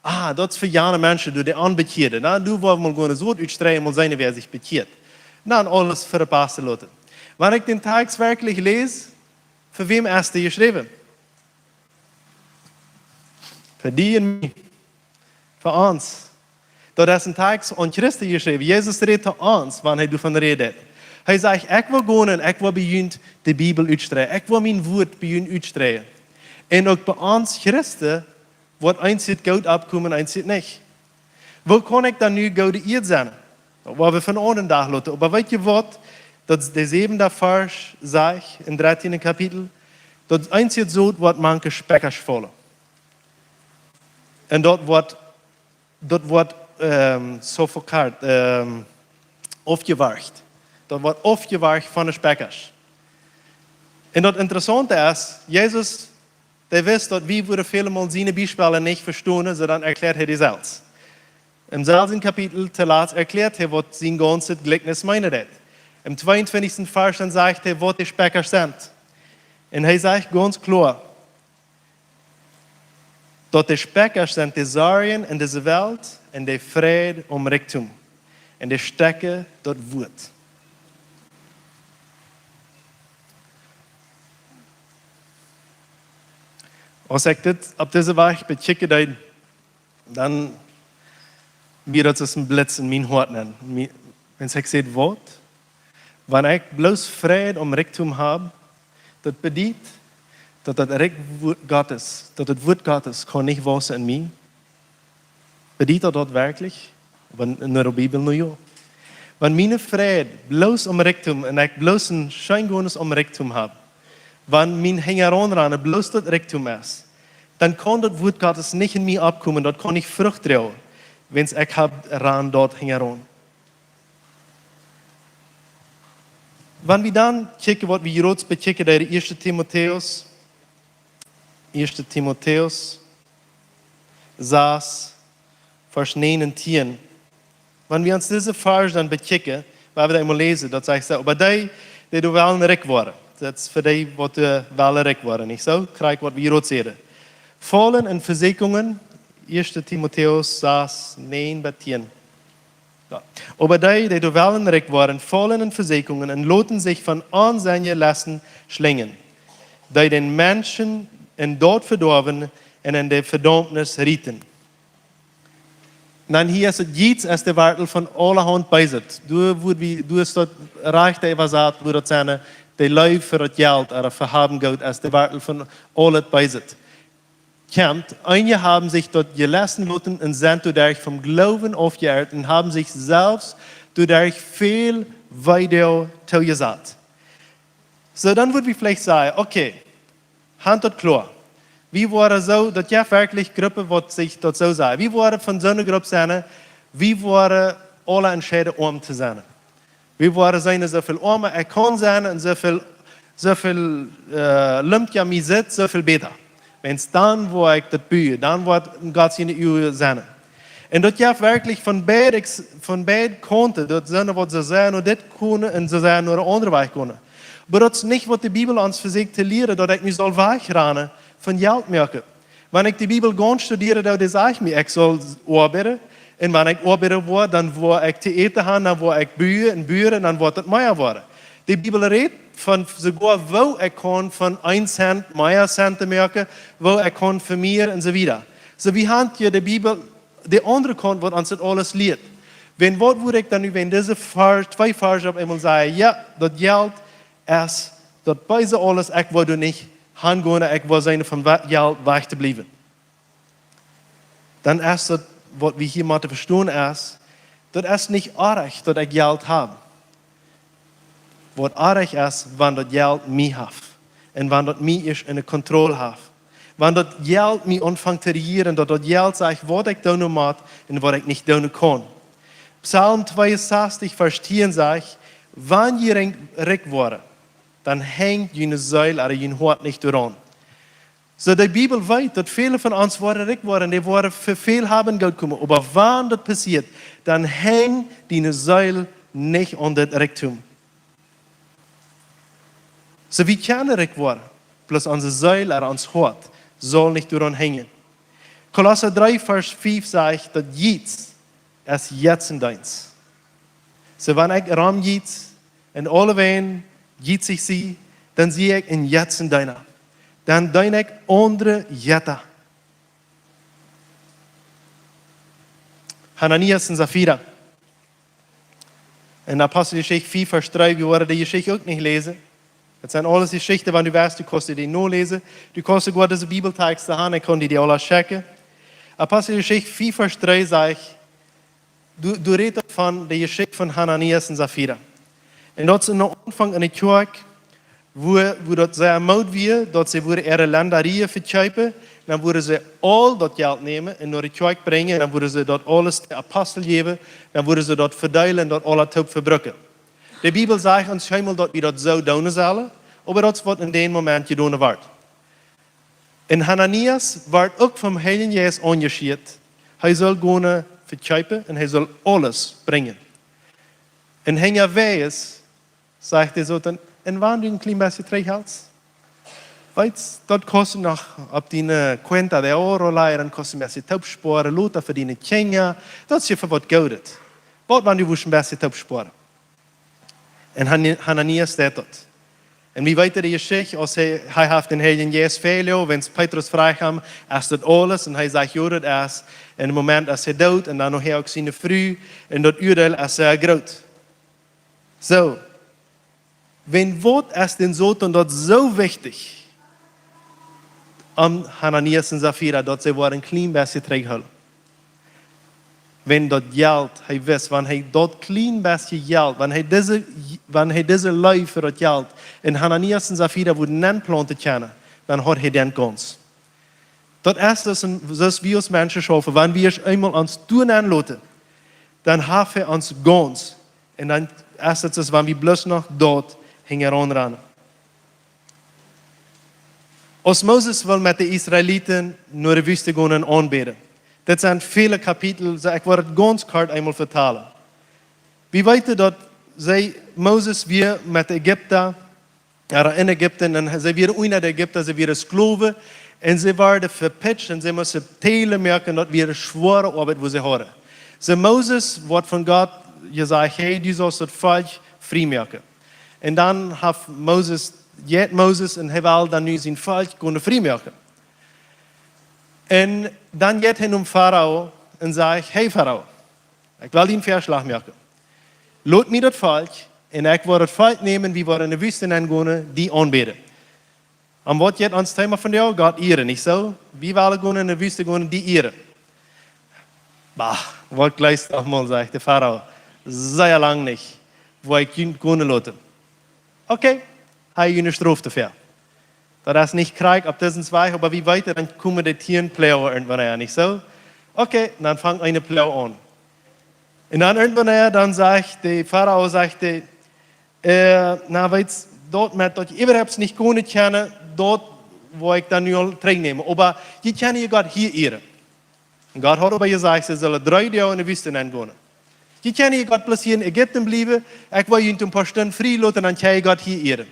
ah, daut es fa jane Menschen, dee, dee aunbekjieeden. Na, doa woa wie mol gonen Sot utstreien, mol seenen, wäa sikj bekjieet. Na, un aules fa de Paust loten. Wan ekj dän Tekst werkjlich läs, fa wäm es dee jeschräwen? Fa die un mie. Fa ons. Daut es en Tekst aun Christen jeschräwen. Jesus rät to ons, wan hee doavon rät. Hee sajcht: Ekj woa gonen, ekj woa bie junt de Bibel utstreien. Ekj woa mien Wuat bie junt utstreien. Un uk bie ons Christen woat eent goot aufkomen, eent nich. Woo kaun ekj dan nu goode Ieed sennen? Daut woa wie fa en aundren Dach loten. Oba weet jie waut? Daut es de säwende Varsch, sajcht em dartieenden Kapitel, daut eent Sot woat mank de Spekjasch faulen. Un daut woat, daut woat, ähm, suffocated, ähm, aufjewarcht. Daut woat aufjewarcht von de Spekjasch. Un daut Interessaunte es, Jesus, dee wist, daut wie wudden väle Mol siene Biespels nich vestonen, soo dan erkjläat hee dee selfst. Em selwjen Kapitel toolatst erkjläat hee, waut sien gaunzet Jlikjnis meenen deit. Em tweeuntwintichsten Varsch dan sajcht hee, waut de Spekjasch sent. Un hee sajcht gaunz kloa, daut de Spekjasch sent de Sorjen en dise Welt un de Freid aum Rikjdom. Un dee stekjen daut Wuat. Aus ekj dit opp dise Wies bekjikjen deed, dan wia daut aus een Blitz en mien Hoat nenn. Mie-, wan ekj säd, waut? Wan ekj bloos Freid aum Rikjdom hab, daut bediet, daut daut Rikj Wo-, Gottes, daut daut Wuat Gottes kaun nich wausen en mie. Bediet daut daut werkjlich? Wan, en de Bibel nu jo. Wan miene Freid bloos aum Rikjdom un ekj bloos een Scheengones aum Rikjdom hab, wan mien Hinjaraunrannen bloos daut Rikjdom es, dan kaun daut Wuat Gottes nich en mie aufkomen, daut kaun nich Frucht droagen, wan ekj hab ran daut hinjaraun. Wan wie dan kjikjen, waut wie hia bekjikjen, de ieeschte Timotäus, ieeschte Timotäus sas, Varsch näajen un tieen. Wan wie ons dise Varsch dan bekjikjen, woa wie daut emol läsen, daut sajcht soo: Oba dee, dee doa wellen rikj woaren. Daut es fa dee, waut doa wellen rikj woaren, nich soo? Krakjt waut wie hia säden. Faulen en Vesieekjungen, ieeschte Timotäus sas, näajen bat tieen. Jo. Oba dee, dee doa wellen rikj woaren, faulen en Vesieekjungen un loten sikj von onsinje Lessen schlinjen, dee dän Menschen en daut Vedoawen un en de Vedaumnis rieten. Dan hia es daut: Jiets es de Wartel von aulahaunt Beeset. Doa woat wie, doa es daut rajchte äwasat, woo daut sent, de Leew fa daut Jelt, ooda fa haben Jelt, es de Wartel von aul daut Beeset. Kjemt, eenje haben sikj daut jelessen loten un sent doaderch vom Gloowen aufjeirrt un haben sikj selfst doaderch väl Weedoag toojesat. Soo, dan wudd wie veleicht sajen, okay, hab daut kloa. Wie woaren soo, daut jeft werkjlich Gruppen, waut sikj daut soo sajen. Wie woaren von soone Grupp sennen, wie woaren aule entscheiden, oam to sennen. Wie woaren sennen, soo väl oama ekj kaun sennen un soo väl soo väl, äh, Lumpia mie sitt, soo väl bäta. Wiels dan woa ekj daut buen, dan woat Gott siene Uagen sennen. Un daut jeft werkjlich von beid, von beid Kaunten, daut sent waut see sajen, no dit gonen un see sajen, no de aundre Wajch gonen. Oba daut es nich waut de Bibel ons vesieekjt to lieren, daut ekj mie saul wajchranen von Jelt moaken. Wan ekj de Bibel gaunz studieren doo, dan sajcht mie, ekj saul oabeiden. Un wan ekj oabeiden woa, dan woa ekj to äten haben, dan woa ekj buen un buen, dan woat daut mea woaren. De Bibel rät von soogoa, woo ekj kaun von een Cent mea Cent moaken, woo ekj kaun fa mea un soo wieda. Soo, wie haben hia de Bibel, de aundre Kaunt, waut ons daut aules lieet. Wan waut wudd ekj dan nu, wan dise Varsch, twee Varsch opp eemol sajen, jo, daut Jelt es daut beese aules, ekj woa doa nich hangonen, ekj woa sennen von wa-, Jelt wajch to bliewen. Dan es daut, waut wie hia motten vestonen es, daut es nich oajch, daut ekj Jelt hab. Waut oajch es, wan daut Jelt mie haft. Un wan daut mie es enne Kontroll haft. Wan daut Jelt mie aunfangt to rejieren, daut daut Jelt sajcht, waut ekj doonen mott un waut ekj nich doonen kaun. Psalm tweeunsastiech, Varsch tieen sajcht, wan jie rikj, rikj woaren, dan henjt june Seel, ooda jun Hoat nich doaraun. Soo, de Bibel weet, daut väle von ons woaren rikj woaren, dee woaren fa väl haben goot komen. Oba wan daut passieet, dan henj diene Seel nich aun daut Rikjdom. Soo, wie kjennen rikj woaren, bloos onse Seel, ooda ons Hoat, saul nich doaraun henjen. Kolossa dree, Varsch fief sajcht, daut Jiets es Jetzendeens. Soo, wan ekj rom jiets un aulewäajen jietsich sie, dan sie ekj een Jetzendeena. Dan deen ekj aundre Jetta. Hananias un Safira. En Aposteljeschicht vea, Varsch dree, wie woaren de Jeschicht uk nich läsen. Daut sent aules Jeschichten, wan du west, du kaust dee noläsen. Du kaust soogoa dise Bibeltexten haben, ekj kaun die dee aule schekjen. Aposteljeschicht vea, Varsch dree sajcht, du, du rätst von de Jeschicht von Hananias un Safira. Un daut es en dän Aunfank enne Kjoakj, wua, wua daut sea Mood wia, daut see wudden äare Lenda vekjeepen, dan wudden see aul daut Jelt nämen un no de Kjoakj brinjen, dan wudden see daut aules de Apostel jäwen, dan wudden see daut vedeelen, daut aula toop vebrucken. De Bibel sajcht ons kjeenmol, daut wie daut soo doonen sellen, oba daut es waut en dän Moment jedonen wort. Un Hananias wort uk vom Heiljen Jeist aunjeschieet. Hee saul gonen vekjeepen un hee saul aules brinjen. Un unjawäajes sajcht de Soton, un wan du een kjlien bät trigjhelst, weetst, daut kaust du noch opp diene cuenta de ahorro lajen, kaust du een bät toopspoaren, lota fa diene Kjinja, daut es fa waut Goodet. Waut wan du wurscht een bät toopspoaren? Un Han-, Hananias deed daut. Un wie weeten de Jeschicht, aus hee, hee haft dän Heiljen Jeist vejloagen, wan Petrus fruach am, es daut aules? Un hee sajcht, jo, daut es. En dän Moment es hee doot, un dan noch hee uk siene Fru, un daut Uadeel es sea groot. Soo, wan waut es dän Soton daut soo wichtich, om Hananias un Safira, daut see woaren een kjlien bät trigjhoolen? Wan daut Jelt, hee wist, wan hee daut kjlien bät Jelt, wan hee dise, wan hee dise Leew fa daut Jelt en Hananias un Safira wudd nenplaunten kjennen, dan haud hee dän gaunz. Daut es daut, soo aus wie aus Menschen schaufen, wan wie ons eemol ons doa nenloten, dan haft hee ons gaunz. Un dan es daut soo aus wan wie bloos noch doa hinjaraun rannen. Aus Moses wull met de Israeliten no de Wüste gonen un aunbäden. Dit sent väle Kapitel, soo ekj woa daut gaunz kort eemol vetalen. Wie weeten daut see, Moses wia met de Ägipta, ooda en Ägipten, un see wieren unja de Ägipta, see wieren Sklowen, un see worden vepitscht, un see musten Täle moaken, daut wia schwoare Oabeit, wua see hauden. Soo Moses wort von Gott jesajcht, hey, du saust daut Volkj frie moaken. Un dan haft Moses, jeit Moses un hee well dan nu sien Volkj gonen frie moaken. Un dan jeit hee nom Farao un sajcht, hey Farao, ekj well die een Väaschlach moaken. Lot mie daut Volkj, un ekj woa daut Volkj nämen, wie woaren enne Wüste nengonen, die aunbäden. Un waut jeit ons Thema vondoag? Gott ieren, nich soo? Wie wellen gonen enne Wüste gonen, die ieren. Bah, waut jleefst du noch mol, sajcht de Farao. Sea lang nich, woa ekj junt gonen loten. Okay, hee june Strof doafäa. Daut es nich krakjt opp disen Wajch, oba wie weeten, dan komen de tieen Ploagen irjentwanea, nich soo? Okay, dan fangt eene Ploag aun. Un dan irjentwanea, dan sajcht de Farao, sajcht hee, äh, na, weetst, daut met daut jie äwahaupt nich gonen kjennen, daut woa ekj dan nu aul trigjnämen. Oba jie kjennen jun Gott hia ieren. Un Gott haud oba jesajcht, see sullen dree Doag enne Wüste nengonen. Jie kjennen jun Gott bloos hia en Ägipten bliewen, ekj woa junt een poa Stunden frie loten, dan kjenn jie Gott hia ieren.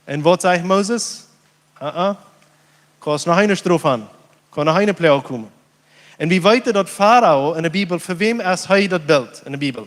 Un waut sajcht Moses? Aa, kaust noch eene Strof han, kaun noch eene Ploag komen. Un wie weeten daut Farao enne Bibel, fa wäm es hee daut Bilt enne Bibel?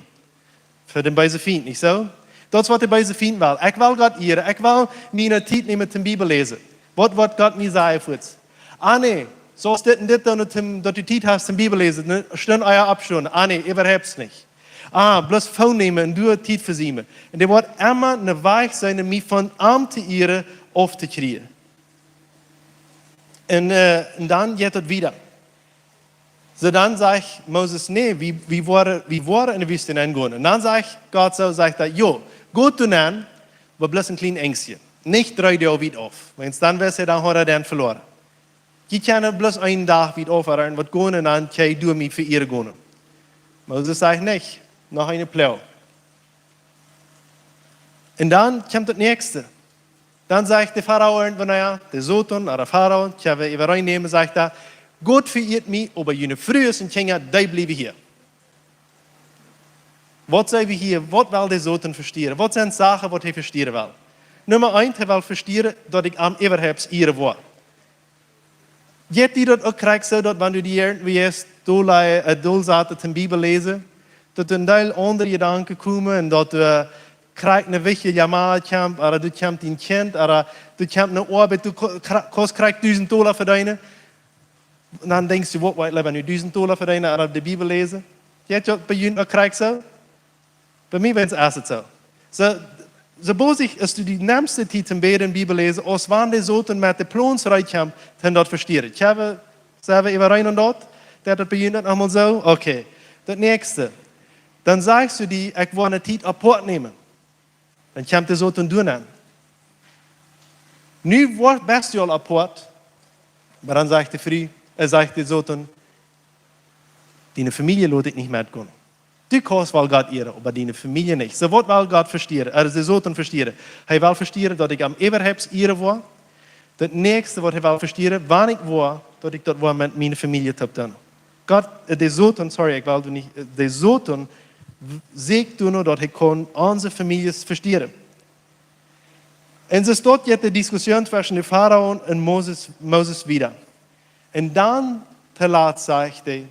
Fa dän beesen Fient, nich soo? Daut es waut de beese Fient well. Ekj well Gott ieren, ekj well miene Tiet nämen toom Bibel läsen. Waut woat Gott mie sajen fuaz? Ah nä, soo aus dit un dit doonen, toom, daut du Tiet hast toom Bibel läsen, ne? Stund ea oppstonen. Ah nä, äwahaupt nich. Ah, bloos Phone nämen un du Tiet vesiemen. Un dee woat emma een Wajch sennen, mie von am to ieren auf to kjrieen. Un, äh, un dan jeit daut wieda. Soo dan sajcht Moses: "Nä, wie, wie woaren, wie woaren enne Wüste nengonen." Un dan sajcht Gott soo, sajcht hee: "Jo, got doa nenn, oba bloos een kjlien Enjstje. Nich dree Doag wiet auf. Wiels dan wist hee, dan haud hee dän veloaren. Jie kjennen bloos eenen Dach wiet auf, oba waut gonen, dan kjenn jie doa mie veieren gonen." Moses sajcht: "Nä, noch eene Ploag." Un dan kjemt daut näakjste. Dan sajcht de Farao irjentwanea, de Soton, ooda Farao, ekj well äwareen nämen, sajcht hee: "Gott veieet mie, oba june Frues un Kjinja, dee bliewen hia." Waut sent wie hia? Waut well de Soton vestieren? Waut sent Sachen, waut hee vestieren well? Numma eent, hee well vestieren, daut ekj am äwahaupt ieren woa. Jeit die daut uk krakjt soo, daut wan du die irjentwua es, dol, äh, dol satst toom Bibel läsen, daut een Deel aundre Jedanken komen un daut, äh, krakjt een wichtja Jamaal kjemt, ooda doa kjemt een Kjint, ooda doa kjemt eene Oabeit, du ko-, kra-, kaust krakjt dusent Dolla vedeenen. Un dan denkjst du: "Waut, waut, leewa nu dusent Dolla vedeenen, ooda de Bibel läsen?" Jeit daut bie junt uk krakjt soo? Bie mie es et soo. Soo, soo boolt sikj, aus du die nemst de Tiet toom bäden un Bibel läsen, aus wan de Soton met de Plons rut kjemt, dan daut vestieren. Ekj hab, sent wie äwareen aun daut? Daut daut bie junt noch mol soo? Okay. Daut näakjste. Dan sajchst du die: "Ekj woa eene Tiet apoat nämen." Dan kjemt de Soton doa nenn. Nu woa-, best du aul apoat, oba dan sajcht de Fru, äh, sajcht de Soton: "Diene Famielje lot ekj nich metgonen. Du kaust woll Gott ieren, oba diene Famielje nich." Soo waut well Gott vestieren, äh, de Soton vestieren? Hee well vestieren, daut ekj am äwahaupt ieren woa. Daut näakjste, waut hee well vestieren, wan ekj woa, daut ekj daut woa met miene Famielje toop doonen. Gott, äh, de Soton, sorry, ekj well nich, äh, de Soton w-, sieekjt doano, daut hee kaun onse Famieljes vestieren. Un soo steit de Diskussion tweschen de Farao un Moses, Moses wieda. Un dan, toolatst, sajcht hee: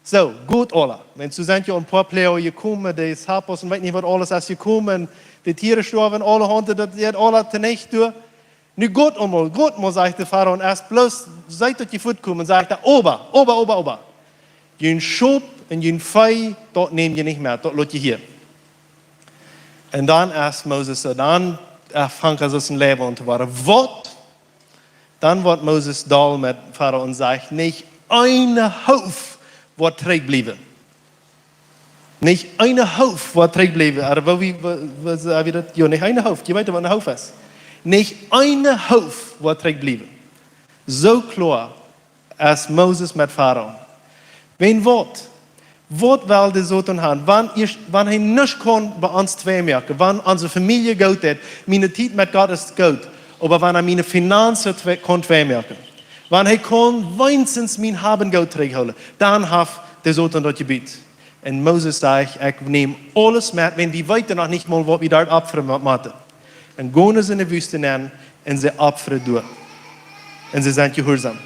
"Soo, got, aula. Wan see sent jo een poa Ploag jekomen, de Sapos un weet nich waut aules es jekomen, de Tieren stoawen, aule Hunde, daut jeit aula tonicht doa. Nu got emol, got emol," sajcht de Farao, "un es bloos, seet daut jie fuatkomen," sajcht hee, "oba, oba, oba, oba. Jun Schop un jun Vee, daut näm jie nich met, daut lot jie hia." Un dan es Moses soo, dan, äh, fangt hee soo sien Läwen aun to woaren. Waut? Dan woat Moses doll met Farao un sajcht: "Nich een Hoof woat trigjbliewen. Nich een Hoof woat trigjbliewen." Ooda woo, wie, woo, woo, saj wie daut? Jo, nich een Hoof. Jie weeten, waut een Hoof es. "Nich een Hoof woat trigjbliewen." Soo kloa es Moses met Farao. Wan waut? Waut well de Soton han? Wan, wan hee nuscht kaun bie ons twei moaken, wan onse Famielje goot deit, miene Tiet met Gott es goot, oba wan hee miene Finanzen twei, kaun twei moaken, wan hee kaun weens mien Haben un Goot trigjhoolen, dan haft de Soton daut jebut. Un Moses sajcht: "Ekj näm aules met, wan wie weeten noch nich mol, waut wie doa oppfren mo-, motten." Un gonen see enne Wüste nenn un see oppfren doa. Un see sent jehuarsom.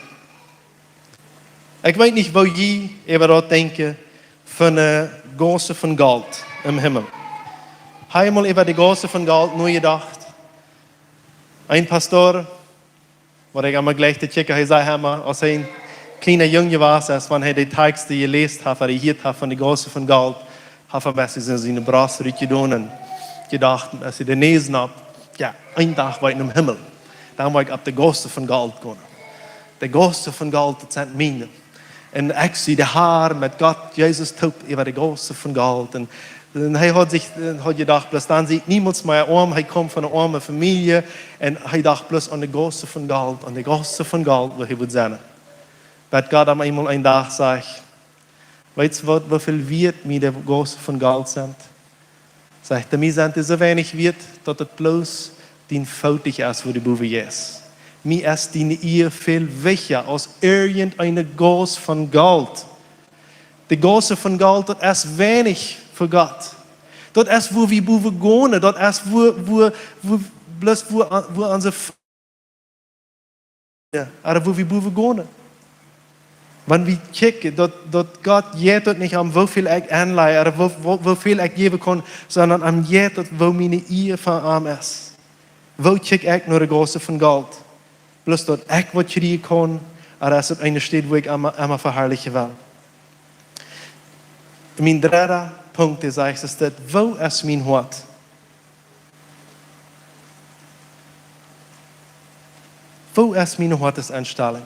Ekj weet nich, woo jie äwa daut denkjen, von de Gaussen von Golt em Himmel. Hab jie mol äwa de Gaussen von Golt nojedocht? Een Pastor, waut ekj emma jlikj to kjikjen, hee säd emma, aus hee een kjliena Jung jewast es, wan hee de Takjsten jeläst haft, ooda jehieet haft von de Gaussen von Golt, haft hee bie sikj siene Brost rutjedonen un jedocht, aus hee de Näs nopp, jo, een Dach woa ekj nom Himmel. Dan woa ekj opp de Gaussen von Golt gonen. De Gaussen von Golt, daut sent miene. Un ekj sie de Har met Gott, Jesus toop äwa de Gaussen von Golt. Un, un hee haud sikj, äh, haud jedocht, bloos dan sie ekj niemols mea oam. Hee kjeem von eene oame Famielje. Un hee docht bloos aun de Gaussen von Golt, aun de Gaussen von Golt, wua hee wudd sennen. Bat Gott am eemol een Dach sajcht: "Weetst waut, woo väl wieet mie de Gaussen von Golt sent?" Sajcht hee: "Mie sent dee soo weinich wieet, daut et bloos dien Foot es, wua du bowen jeist. Mie es diene Ea väl wichtja aus irjent eene Gauss von Golt. De Gaussen von Golt, daut es weinich fa Gott. Daut es, wua wie bowen gonen. Daut es, wua, wua, wua, bloos wua, wua onse F-, jo, ooda wua wie bowen gonen. Wan wie kjikjen, daut, daut Gott jeit daut nich om, woo väl ekj aunlaj, ooda woo, woo, woo väl ekj jäwen kaun, sonda om jeit daut, woo miene Ea fa am es. Woo kjikj ekj no de Gaussen von Golt? Bloos daut ekj waut kjrieen kaun, ooda es daut eene Städ, wua ekj emma, emma veharlichen well? Mien dredda Punkt, dee sajcht, es dit: Woo es mien Hoat? Woo es miene Hoatesenstalunk?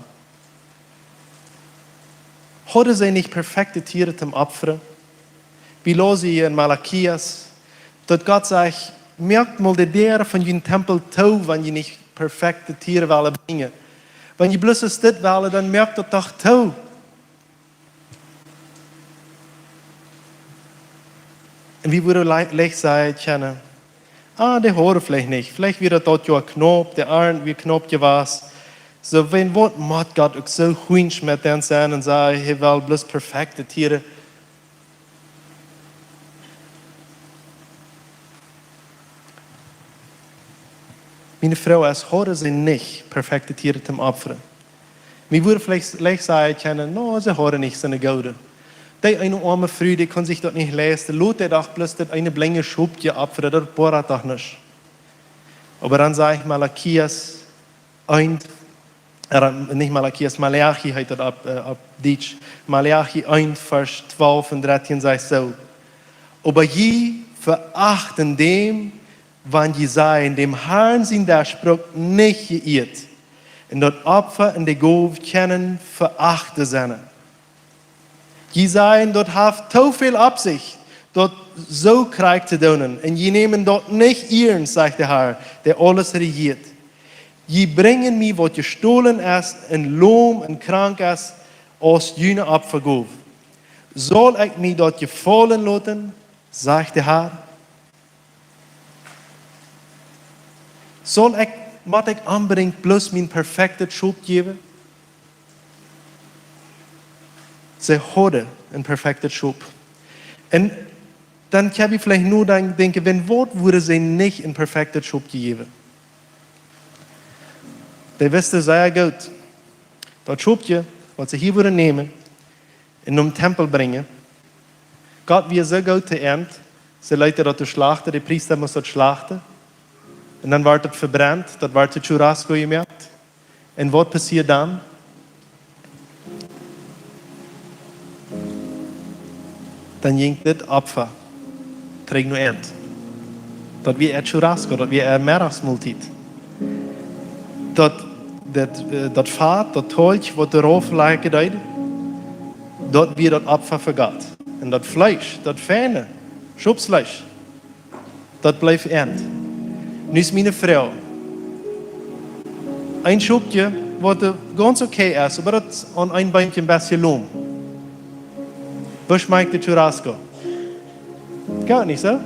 Hauden see nich perfekte Tieren toom opfren? Wie läsen hia en Malachias, daut Gott sajcht: Moakt mol de Däaren von jun Tempel too, wan jie nich perfekte Tieren wellen brinjen. Wan jie bloos dit wellen, dan moakt daut doch too. Un wie wudden le-, leicht sajen kjennen: Ah, dee hauden veleicht nich. Veleicht wia daut daut Joa knaup, de Arnt wia knaup jewast. Soo, wan, waut mott Gott uk soo hunjsch met dän sennen un sajen, hee well bloos perfekte Tieren? Miene Froag es: Hauden see nich perfekte Tieren toom opfren? Wie wudden veleicht, leicht sajen kjennen: No, see hauden nich soone goode. Dee eene oame Fru, dee kunn sikj daut nich leisten. Lot dee doch bloos daut eene blinje Schopje opfren, daut boat doch nuscht. Oba dan sajcht Malachias eent, äh, nich Malachias, Maleachi heet daut opp, äh, opp Dietsch. Maleachi eent, Varsch twalf un dartieen sajcht soo: Oba jie veachten däm, wan jie sajen: Däm Harn sien Desch brukt nich jeieet, un daut Opfa un de Gow kjennen veacht sennen. Jie sajen: Daut haft too väl opp sikj, daut soo krakjt to doonen, un jie nämen daut nich iernst, sajcht de Har, dee aules rejieet. Jie brinjen mie, waut jestolen es, un lom un krank es, aus june Opfagow. Saul ekj mie daut jefaulen loten, sajcht de Har? Saul ekj, mott ekj onbedinjt bloos mien perfektet Schop jäwen? See hauden een perfektet Schop. Un dan kjenn wie veleicht nu dan denkjen, wan, waut wudden see nich een perfektet Schop jejäft? Dee wisten sea goot, daut Schopje, waut see hia wudden nämen un nom Tempel brinjen, Gott wia soo goot to an, see leeten daut doa schlachten, de Priesta must daut schlachten. Un dan wort daut vebrent, daut wort to churrasco jemoakt. Un waut passieed dan? Dan jinkj dit Opfa trigj no an. Daut wia äa churrasco, daut wia äa Meddachsmoltiet. Daut, daut, äh, daut Fat, daut Tolch, waut doa rauf lajen deed, daut wia daut Opfa fa Gott. Un daut Fleesch, daut fiene Schopsfleesch, daut bleef an. Nu es miene Froag: Een Schopje, waut doa gaunz okay es, oba daut aun een Beenkje een bät lom, woo schmakjt de churrasco? Goot, nich soo?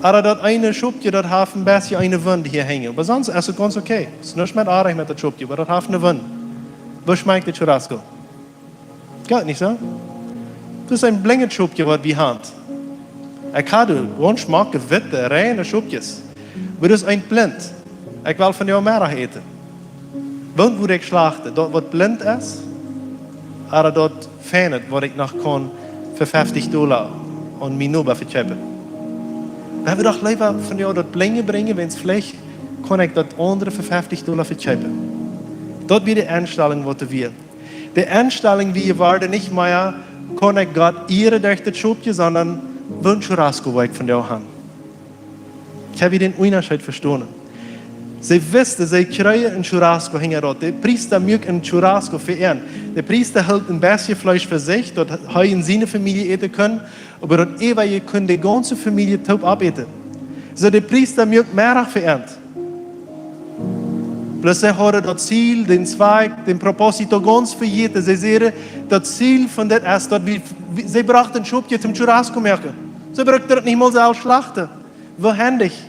Oba daut eene Schopje, daut haft een bät eene Wund hia hangen. Oba sonscht es et gaunz okay. Es nuscht met oajch met daut Schopje, oba daut haft eene Wund. Woo schmakjt de churrasco? Goot, nich soo? Daut es een blinjet Schopje, waut wie haben. Ekj hab gaunz schmocke, witte, reine Schopjes. Oba daut es een blint. Ekj well vondoag Meddach äten. Waut wudd ekj schlachten? Daut, waut blint es? Ooda daut fiene, waut ekj noch kaun fa feftich Dolla aun mienen Noba vekjeepen? Wie wellen doch leewa vondoag daut blinje brinjen, wiels veleicht kaun ekj daut aundre fa feftich Dolla vekjeepen. Daut wia de Enstalunk, waut doa wia. De Enstalunk wia jeworden, nich mea kaun ekj Gott ieren derch daut Schopje, sonda woo een churrasco woa ekj vondoag haben. Ekj hab hia dän Unjascheet vestonen. See wisten, see kjrieejen een churrasco hinjaraun. De Priesta muak een churrasco fa an. De Priesta hilt een bät Fleesch fa sikj, daut hee un siene Famielje äten kunnen, oba daut äwaje kunn de gaunze Famielje toop oppäten. Soo, de Priesta muak Meddach fa an. Bloos see hauden daut Ziel, dän Zwakj, dän Propósito gaunz vejäten. See säden, daut Ziel von dit es, daut wie, wie, see brochten een Schopje toom churrasco moaken. See brukten daut nich mol selfst schlachten. Woo hendich.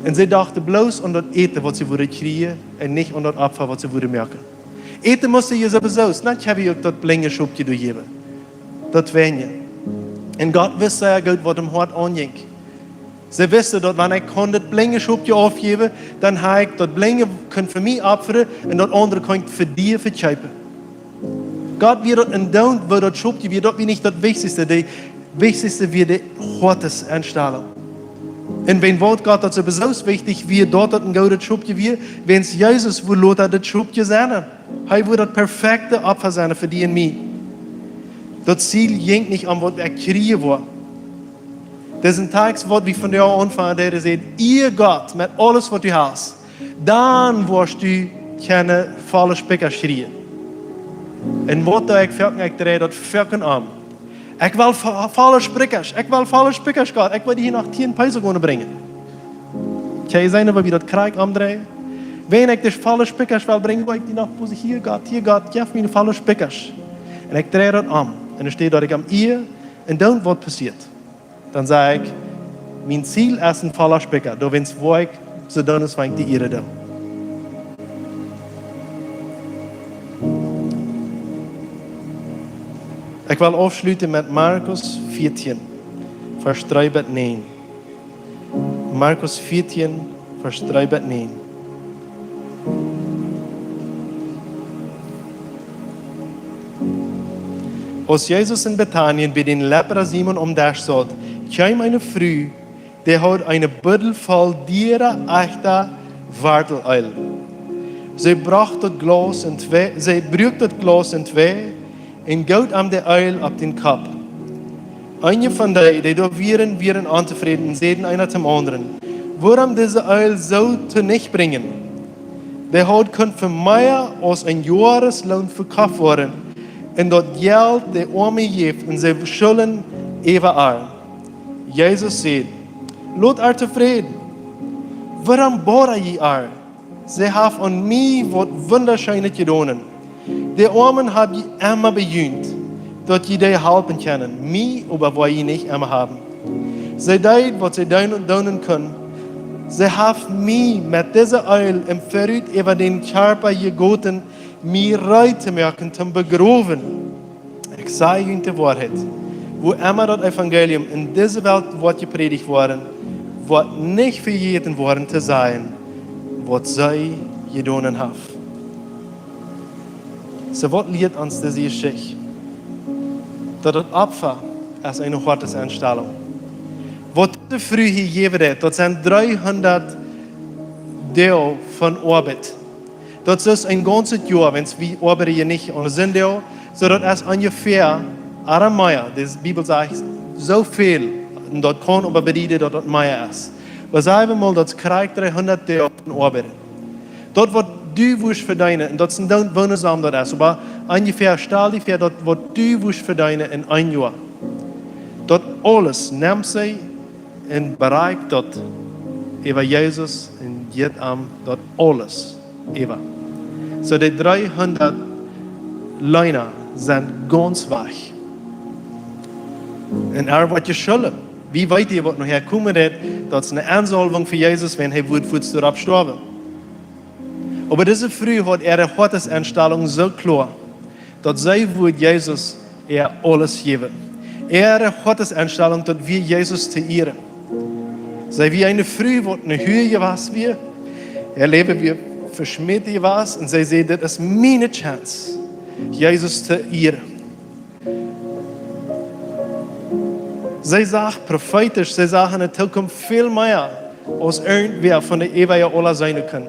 Un see dochten bloos aun daut Äten, waut see wudden kjrieen, un nich aun daut Opfa, waut see wudden moaken. Äten musten see sowieso, dan kjenn wie uk daut blinje Schopje doajäwen. Daut weinje. Un Gott wist sea goot, waut em Hoat aunjinkj. See wisten daut, wan ekj kunn daut blinje Schopje aufjäwen, dan haud ekj daut blinje kunn fa mie opfren un daut aundre kunn ekj fa die vekjeepen. Gott wia daut endoont, woo daut Schopje wia, daut wia nich daut Wichtichste. Daut Wichtichste wia de Hoatesenstalunk. Un wan waut Gott daut sowieso wichtich wia, daut daut een goodet Schopje wia, wiels Jesus wudd lota daut Schopje sennen. Hee wudd daut perfekte Opfa sennen fa die un mie. Daut Ziel jinkj nich om waut ekj kjrieen wudd. Daut es een Tekst, waut wie vondoag aunfangen, dee sajcht: Iea Gott met aules, waut du hast, dan woascht du kjeene volle Spikjasch kjrieen. Un waut doo ekj foaken? Ekj drei daut foaken om. Ekj well vo-, volle Spikjasch, ekj well volle Spikjasch, Gott, ekj well die noch tieen Peso gonen brinjen. Kjenn jie seenen, woo wie daut krakjt omdreien? Wan ekj die volle Spikjasch well brinjen, woa ekj die noch bloos: Hia, Gott, hia, Gott, jeff mie volle Spikjasch. Un ekj drei daut om. Un doa steit, daut ekj am iea, un dan waut passieet? Dan saj ekj: Mien Ziel es een volla Spikja, doawäajen woa ekj soo doonen, aus wan ekj die iea doo. Ekj well aufschluten met Markus vieetieen, Varsch dree bat näajen. Markus vieetieen, Varsch dree bat näajen. Aus Jesus en Betanien bie dän Lepra Simon aum Desch saut, kjeem eene Fru, dee haud een Buddel voll diera, eajchta Warteleel. See brocht daut Glaus entwei, see bruak daut Glaus entwei un goot am de Eel opp dän Kopp. Eenje von dee, dee doa wieren, wieren ontofräd un säden eena tom aundren: Wuarom dise Eel soo tonicht brinjen? Dee haud kunt fa mea aus een Joaresloon vekoft woaren, un daut Jelt de Oame jejäft, un see schullen äwa ar. Jesus säd: Lot ar tofräd. Wuarom boda jie ar? See haft aun mie waut Wundascheenet jedonen. De Oamen hab jie emma bejunt, daut jie dee halpen kjennen, mie oba woa jie nich emma haben. See deed, waut see doonen, doonen kunn. See haft mie met dise Eel em Verut äwa dän Kjarpa jegoten, mie reed to moaken toom begrowen. Ekj saj junt de Woarheit: Wua emma daut Evangelium en dise Welt woat jeprädicht woaren, woat nich vejäten woaren to sajen, waut see jedonen haft. Soo, waut lieet ons dise Jeschicht? Daut daut Opfa es eene Hoatesenstalunk. Waut dise Fru hia jejäft haft, daut sent dreehundat Doag von Oabeit. Daut es een gaunzet Joa, wan wie oabeiden hia nich aun Sindach, soo daut es onjefäa, ooda mea, de Bibel sajcht soo väl, un daut kaun oba bedieden, daut daut mea es. Oba saj wie mol, daut krakjt dreehundat Doag von oabeiden. Daut, waut du wurscht vedeenen, un daut es een Doon, woo ne Som daut es, oba onjefäa, stal die väa, daut, waut du wurscht vedeenen en een Joa. Daut aules nemt see un berakjt daut äwa Jesus un jeft am daut aules äwa. Soo, de dreehundat Leena sent gaunz wajch. Un ar woat jeschullen. Wie weeten, waut noch häakomen woat, daut es eene Ensaulwunk fa Jesus, wan hee woat fuaz doaropp stoawen. Oba dise Fru haud äare Hoatesenstalunk soo kloa, daut see wudd Jesus äa aules jäwen. Äare Hoatesenstalunk, daut wia Jesus to ieren. See wia eene Fru, waut ne Huaree jewast wia. Äa Läwen wia veschmäten jewast. Un see säd: Dit es miene Chance, Jesus to ieren. See sach profeetisch, see sach en de Tookunft väl mea aus irjentwäa von de Äwaje aula seenen kunn.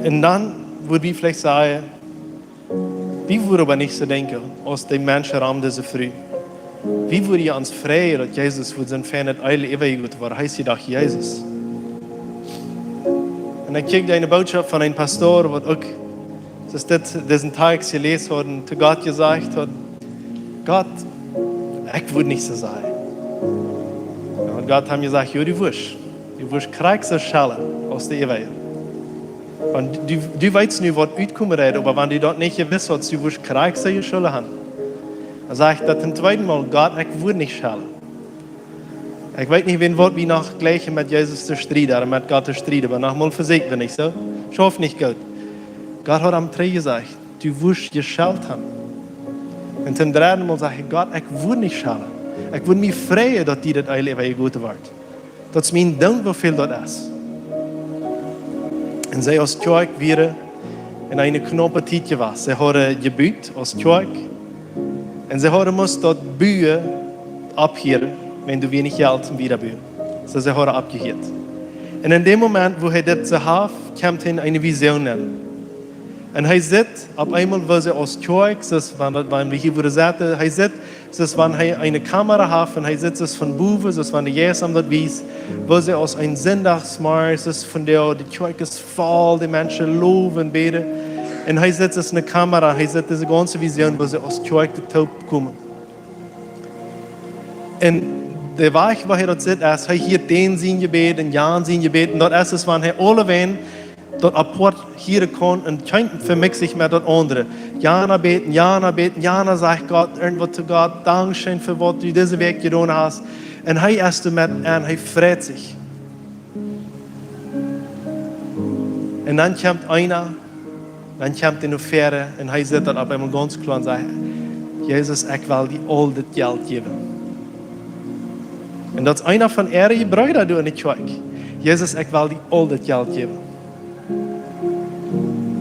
Un dan wudd wie veleicht sajen, wie wudden oba nich soo denkjen aus de Menschen rom dise Fru. Wie wudden ons freien, daut Jesus wudd sien feinet Eel äwajegoten woaren. Hee es doch Jesus. Un dan kjikj ekj eene Botschaft von een Pastor, waut uk, soo aus dit, disen Tekst jeläst haud un to Gott jesajcht haud: Gott, ekj wudd nich soo sajen. Un Gott haft jesajcht: Jo, du wurscht. Du wurscht krakjt soo schellen aus de Äwaje. Wan du, du weetst nu, waut utkomen woat, oba wan du daut nich jewist haudst, du wurscht krakjt soo jeschullen haben. Dan saj ekj daut toom tweeden Mol: Gott, ekj wudd nich schellen. Ekj weet nich, wan waut wie noch jlikjen met Jesus to strieden, ooda met Gott to strieden, oba noch mol vesieekj wie nich soo. Schauft nich goot. Gott haud am trigj jesajcht: Du wurscht jeschelt haben. Un toom dredden Mol saj ekj: Gott, ekj wudd nich schellen. Ekj wudd mie freien, daut die daut Eel äwajegoten wort. Daut es mien Doonk, woo väl daut es. Un see aus Kjoakj wieren en eene knaupe Tiet jewast. See hauden jebut aus Kjoakj. Un see hauden must daut Buen opphieren, wan doa weinich Jelt toom Wiedabuen. Soo see hauden oppjehieet. Un en däm Moment, wua hee dit soo haft, kjemt hee en eene Vision nenn. Un hee sitt opp eemol, woo see aus Kjoakj, soo aus wan daut, wan wie hia wudden setten, hee sitt, soo aus wan hee eene Kamera haft, un hee sitt soo aus von bowen, soo aus wan de Jeist am daut wiest, woo see aus een Sindachsmorjes, soo aus von de, de Kjoakj es voll, de Menschen lowen, bäden. Un hee sitt soo aus eene Kamera, hee sitt dise gaunze Vision, woo see aus Kjoakj toopkomen. Un de Wajch, woo hee daut sitt, es, hee hieet dän sien Jebäd un Jan sien Jebäd. Un daut es, es wan hee aulewäajen daut apoat hieren kaun un kjeena vemikjt sikj met daut aundre. Jana bät, jana bät, jana sajcht Gott, irjentwaut to Gott: Dankscheen fa waut du dise Wäakj jedonen hast. Un hee es doamet un hee freit sikj. Un dan kjemt eena, dan kjemt de Affäre un hee sitt daut opp eemol gaunz kloa un sajcht: Jesus, ekj well die aul dit Jelt jäwen. Un daut es eena von äare Breeda doa en de Kjoakj. Jesus, ekj well die aul dit Jelt jäwen.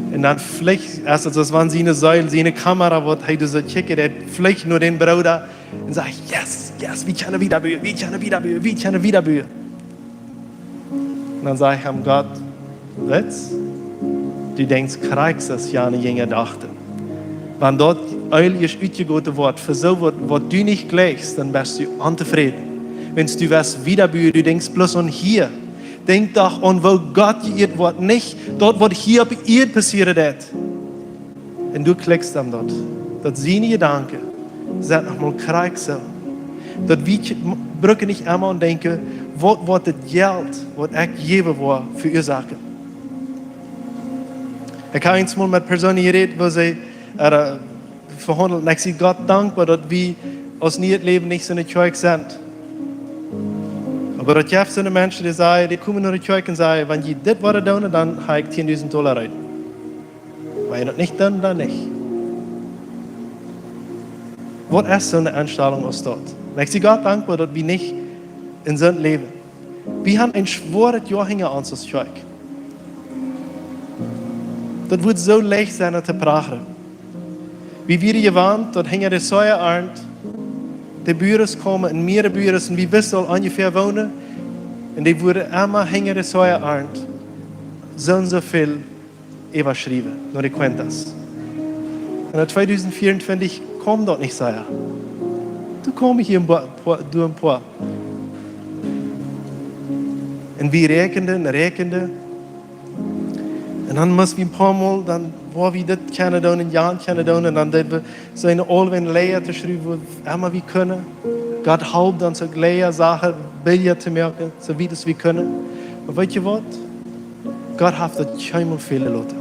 Un dan veleicht es et soo aus wan siene Seel, siene Kamera, waut hee doa soo kjikjt, dee veleicht no dän Brooda un sajcht: Yes, yes, wie kjennen wiedabuen, wie kjennen wiedabuen, wie kjennen wiedabuen. Un dan sajcht am Gott: Weetst, du denkjst krakjt soo aus jane Jinja dochten. Wan daut Eel utjegoten woat fa soo waut, waut du nich jlikjst, dan best du ontofräd. Wan du west wiedabuen, du denkjst bloos aun hia. Denkj doch aun, woo Gott jeieet woat, nich daut, waut hia opp Ieed passieren deit. Un du kjlikjst am daut. Daut siene Jedanken sent noch mol krakjt soo. Daut wie kj-, m-, brucken nich emma aun denkjen, waut, waut daut Jelt, waut ekj jäwen woa, veuasoaken. Ekj hab eemol met Persoonen jerät, wua see, äh, vehaundelt. Un ekj sie Gott dankboa, daut wie aus Nieet Läwen nich soo ne Kjoakj sent. Oba daut jeft soone Menschen, dee sajen, dee komen no de Kjoakj un sajen: Wan jie dit wudden doonen, dan haud ekj tiendusent Dolla rut. Wan jie daut nich doonen, dan nich. Waut es soone Enstalunk aus daut? Un ekj sie Gott dankboa, daut wie nich en soont läwen. Wie haben een schwoaret Joa hinja ons aus Kjoakj. Daut wudd soo leicht sennen, daut to prachren. Wie wieren jewant, daut hinja de Sojaarnt de Buaren komen un mea Buaren, un wie wisten aul onjefäa woone, un dee wudden emma hinja de Sojaarnt soo un soo väl äwaschriewen, no de cuentas. Un en tweedusent veeauntwintich kjeem daut nich soo. Doa kjeemen hia een poa, poa, doa een poa. Un wie räakjenden un räakjenden. Un dan must wie een poa Mol, dan woo wie dit kjennen doonen un jant kjennen doonen, un dan deed wie soo een aulwäajen Läaja to schriewen, woo emma wie kunnen. Gott holp dan soo Läaja, Sachen billiga to moaken, soo wiet aus wie kunnen. Oba weetst du waut? Gott haft daut kjeenmol fälen loten.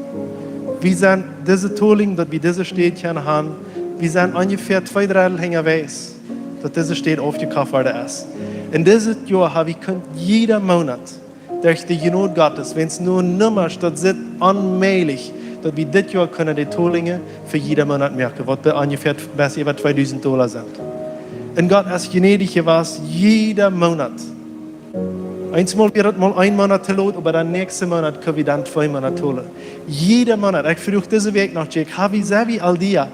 Wie sent dise Tolinj, daut wie dise Städ kjennen haben, wie sent onjefäa twee Dreddel hinjawäajes, daut dise Städ aufjekoft worden es. En dit Joa hab wie kunt jieda Moonat derch de Jnod Gottes, wan et nu Nummasch, daut es onmäajlich, daut wie dit Joa kunnen de Tolinjen fa jieda Moonat moaken, waut bie onjefäa t-, best äwa tweedusent Dolla sent. Un Gott es jnädich jewast, jieda Moonat. Eemol wia daut mol een Moonat to lot, oba dän näakjsten Moonat kjenn wie dan twee Moonat tolen. Jieda Moonat. Ekj fruach dise Wäakj noch, Jack, hab wie, sent wie al dia?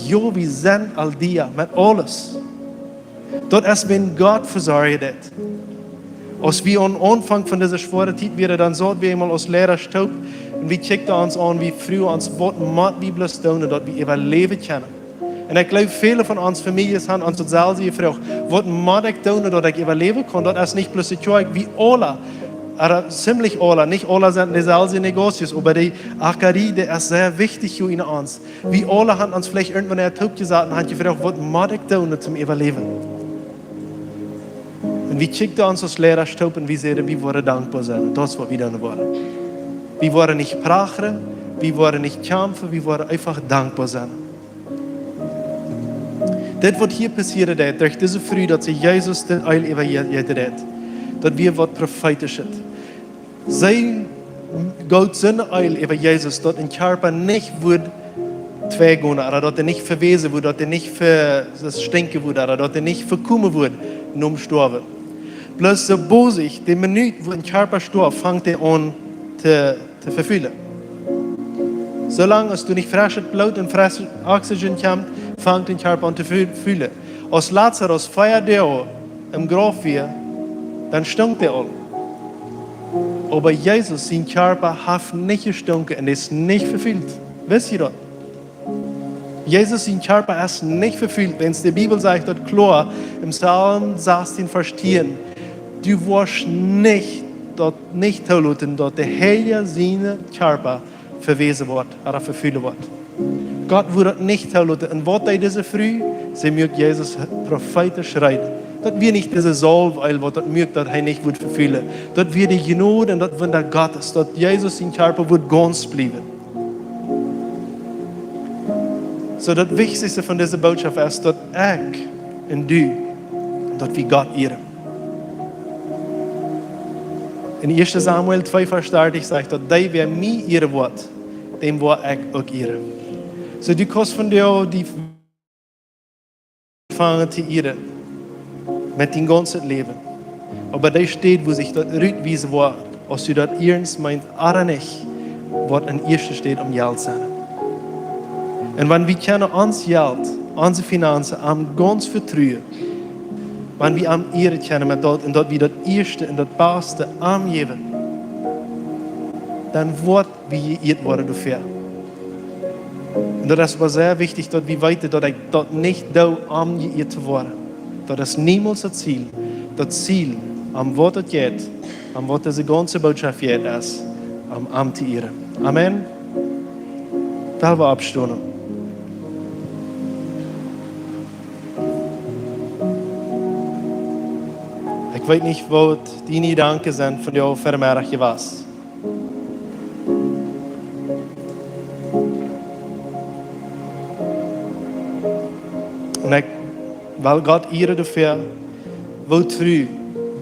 Jo, wie sent al dia, met aules. Daut es, wan Gott vesorjen deit. Aus wie aum Aunfank von dise schwoare Tiet wieren, dan sauten wie eemol aus Leida toop un wie kjikjten ons aun, wie fruagen ons, waut mott wie bloos doonen, daut wie äwaläwen kjennen. Un ekj jleew, väle von ons Famieljes haben ons daut selwje jefroacht: Waut mott ekj doonen, daut ekj äwaläwen kaun? Daut es nich bloos de Kjoakj, wie aula, ooda ziemlich aula, nich aula sent en deeselwje Negocios, oba de Ackerie, dee es sea wichtich fa ons. Wie aula haben ons veleicht irjentwan toopjesat un haben jefroacht: Waut mott ekj doonen toom äwaläwen? Un wie kjikjten ons aus Leida toop un wie säden: Wie woaren dankboa sennen. Daut es, waut wie doonen woaren. Wie woaren nich prachren, wie woaren nich kjamfen, wie woaren eefach dankboa sennen. Dit waut hia passieren deed, derch dise Fru, daut see Jesus dit Eel äwajeeten deed, daut wia waut Profeetischet. See goot soon Eel äwa Jesus, daut een Kjarpa nich wudd twei gonen, ooda daut hee nich vewäsen wudd, daut hee nich ve-, daut stinkjen wudd, ooda daut hee nich vekomen wudd nom Stoawen. Bloos soo bosich, de Minut wua een Kjarpa stoaft, fangt hee aun to, to vefälen. Soo lang aus doa nich freschet Bloot un fresch Oxygen kjemt, fangt een Kjarpa aun to fe-, fälen. Aus Lazarus vea Doag em Grauf wia, dan stunk hee aul. Oba Jesus sien Kjarpa haft nich jestunken un es nich vefält. Wist jie daut? Jesus sien Kjarpa es nich vefält, wiels de Bibel sajcht daut kloa em Psalm sastieen Varsch tieen: Du woascht nich daut, nich toloten, daut de Heilja sien Kjarpa vewäsen woat ooda vefälen woat. Gott wudd daut nich toloten. Un waut deed dise Fru? See muak Jesus profeetisch rein. Daut wia nich dise Salweel, waut daut muak, daut hee nich wudd vefälen. Daut wia de Jnod un daut Wunda Gottes, daut Jesus sien Kjarpa wudd gaunz bliewen. Soo, daut Wichtichste von dise Bootschoft es, daut ekj un du, daut wie Gott ieren. En ieeschte Samuel twee Varsch dartich sajcht daut: Dee, wäa mie ieren woat, däm woa ekj uk ieren. Soo, du kaust vondoag die aunfangen to ieren met dien gaunzet Läwen. Oba dee Städ, wua sikj daut rutwiesen woat, aus du daut iernst meenst ooda nich, woat aun ieeschte Städ om Jelt sennen. Un wan wie kjennen ons Jelt, onse Finanzen, am gaunz vetruen, wan wie am ieren kjennen met daut un daut wie daut ieeschte un daut baste am jäwen, dan woat wie jeieet woaren doafäa. Un daut es oba sea wichtich, daut wie weeten, daut ekj daut nich doo om jeieet to woaren. Daut es niemols daut Ziel. Daut Ziel, om waut et jeit, om waut dise gaunze Bootschoft jeit, es om am to ieren. Amen. Lot ons oppstonen. Ekj weet nich, waut diene Jedanken sent vondoag Vemeddach jewast. Un ekj well Gott ieren doafäa, woo tru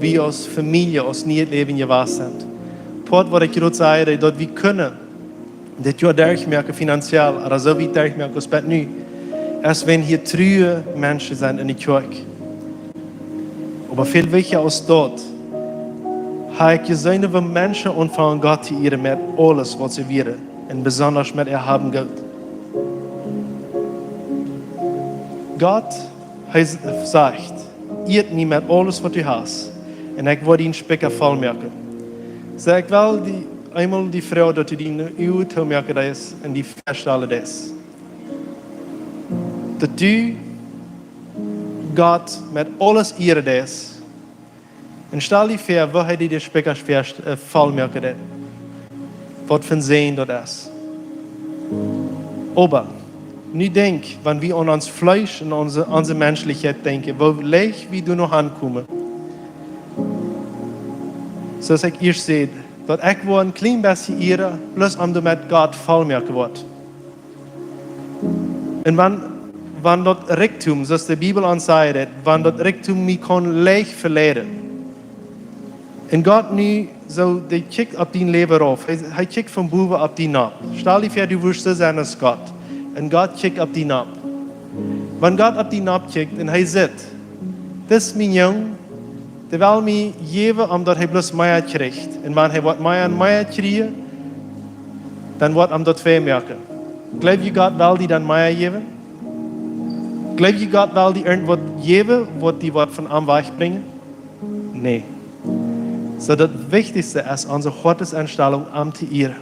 wie aus Famielje, aus Niee Läwen jewast sent. Poat waut ekj jrod säd, daut wie kjennen dit Joa derchmoaken finanziell, ooda soo wiet derchmoaken aus bat nu, es wan hia true Menschen sent enne Kjoakj. Oba väl wichtja aus daut, hab ekj jeseenen, woo Menschen aunfangen Gott to ieren met aules waut see wieren, un besonda met äa Haben un Goot. Gott, hee s-, sajcht: Ieet mie met aules waut du hast, un ekj woa dien Spikja voll moaken. Soo, ekj well die, eemol die Froag, daut du diene Uagen toomoaken deist un die väastalen deist, daut du Gott met aules ieren deist. Un stal die väa, woo hee die de Spikja väa-, äh, voll moaken deed. Waut fa een Säajen daut es. Oba, nu denkj, wan wie aun ons Fleesch un onse, onse Menschlichkjeit denkjen, woo leicht wie doa noch aunkomen. Soo aus ekj ieescht säd, daut ekj woa een kjlien bät ieren, bloos om doamet Gott voll moaken woat. Un wan, wan daut Rikjdom, soo aus de Bibel ons sajcht, wan daut Rikjdom mie kaun leicht veleiden. Un Gott nu soo, dee kjikjt opp dien Läwen rauf. Hee, hee kjikjt von bowen opp die nopp. Stal die väa, du wurscht soo sennen aus Gott. Un Gott kjikjt opp die nopp. Wan Gott opp die nopp kjikjt un hee sitt: Dit es mien Jung, dee well mie jäwen, omdaut hee bloos mea kjricht. Un wan hee woat mea un mea kjrieen, dan woat am daut wee moaken. Jleew jie, Gott well die dan mea jäwen? Jleew jie, Gott well die irjentwaut jäwen, waut die woat von am wajchbrinjen? Nä. Soo, daut Wichtichste es onse Hoatensenstalunk, am to ieren.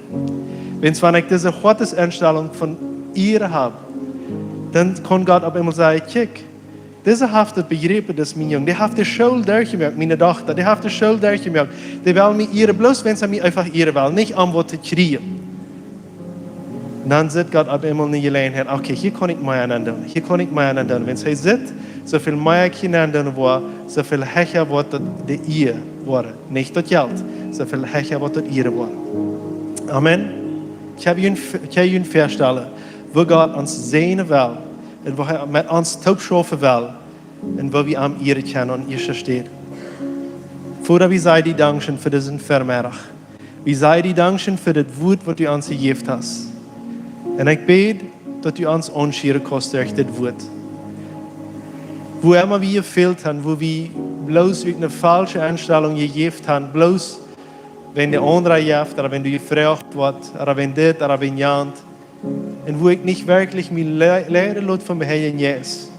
Wan, wan ekj dise Hoatensenstalunk von ieren hab, dan kaun Gott opp eemol sajen: Kjikj, dise haft daut bejräpen, daut es mien Jung. Dee haft de School derchjemoakt, miene Dochta. Dee haft de School derchjemoakt. Dee well mie ieren, bloos wan see mie eefach ieren well, nich om waut to kjrieen. Dan sitt Gott opp eemol ne Jeläajenheit: Okay, hia kaun ekj mea nenn doonen. Hia kaun ekj mea nenn doonen. Wan hee sitt, soo väl mea ekj hia nenn doonen woa, soo väl hecha woat daut de Ea woaren. Nich daut Jelt, soo väl hecha woat daut Ea woaren. Amen. Ekj hab junt, ekj hab junt väastalen, woo Gott ons säajnen well, un woo hee met ons toop schaufen well un woo wie am ieren kjennen aun ieeschte Städ. Voda, wie sajen die Dankscheen fa disen Vemeddach. Wie sajen die Dankscheen fa dit Wuat, waut du ons jejäft hast. Un ekj bäd, daut du ons aunschieren kaust derch dit Wuat. Wua emma wie jefält han, wua wie bloos ut eene faulsche Enstalunk jejäft han, bloos wan de aundra jeft, ooda wan du jefroagt woascht, ooda wan dit, ooda wan jant. Un wua ekj nich werkjlich mie le-, leiden lot vom Heiljen Jeist.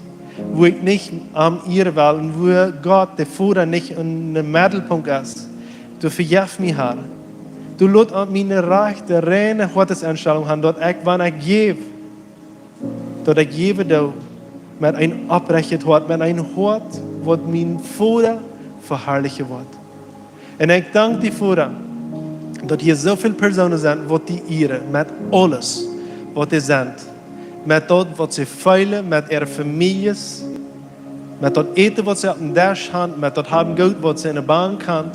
Wua ekj nich am ieren well un wua Gott, de Voda, nich em Meddelpunkt es. Du vejeff mie, Har. Du lot aun mie eene rajchte, reine Hoatensenstalunk han, daut ekj, wan ekj jäw, daut ekj jäwen doo met een opprechtet Hoat, met een Hoat, waut mien Voda veharlichen woat. Un ekj dank die, Voda, daut hia soo väl Persoonen sent, waut die ieren met aules, waut dee sent. Met daut, waut see feelen, met äare Famieljes, met daut Äten, waut see oppem Desch han, met daut Haben Goot, waut see enne Bank han,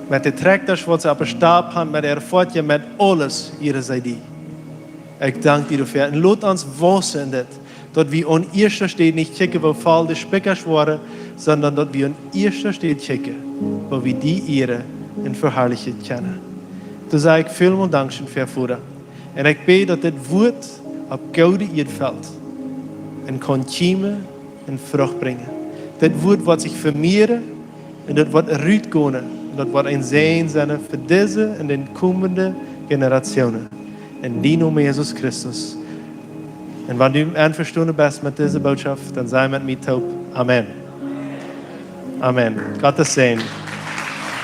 met de Trakjtasch, waut see oppe Stap han, met äare Foatja, met aules ieren see die. Ekj dank die doafäa. Un lot ons wausen en dit, daut wie aun ieeschte Städ nich kjikjen, woo faul de Spikjasch woaren, sonda daut wie aun ieeschte Städ kjikjen, woo wie die ieren un veharlichen kjennen. Doa saj ekj välmol Dankscheen fa, Voda. Un ekj bäd, daut dit Wuat opp goode Ieed felt un kaun kjeemen un Frucht brinjen. Dit Wuat woat sikj vemieren un daut woat rutgonen un daut woat een Säajen sennen fa dise un de komende Generationen. En dien Nomen, Jesus Christus. Un wan du envestonen best met dise Bootschoft, dan saj met mie toop: Amen. Amen. Gottes Säajen.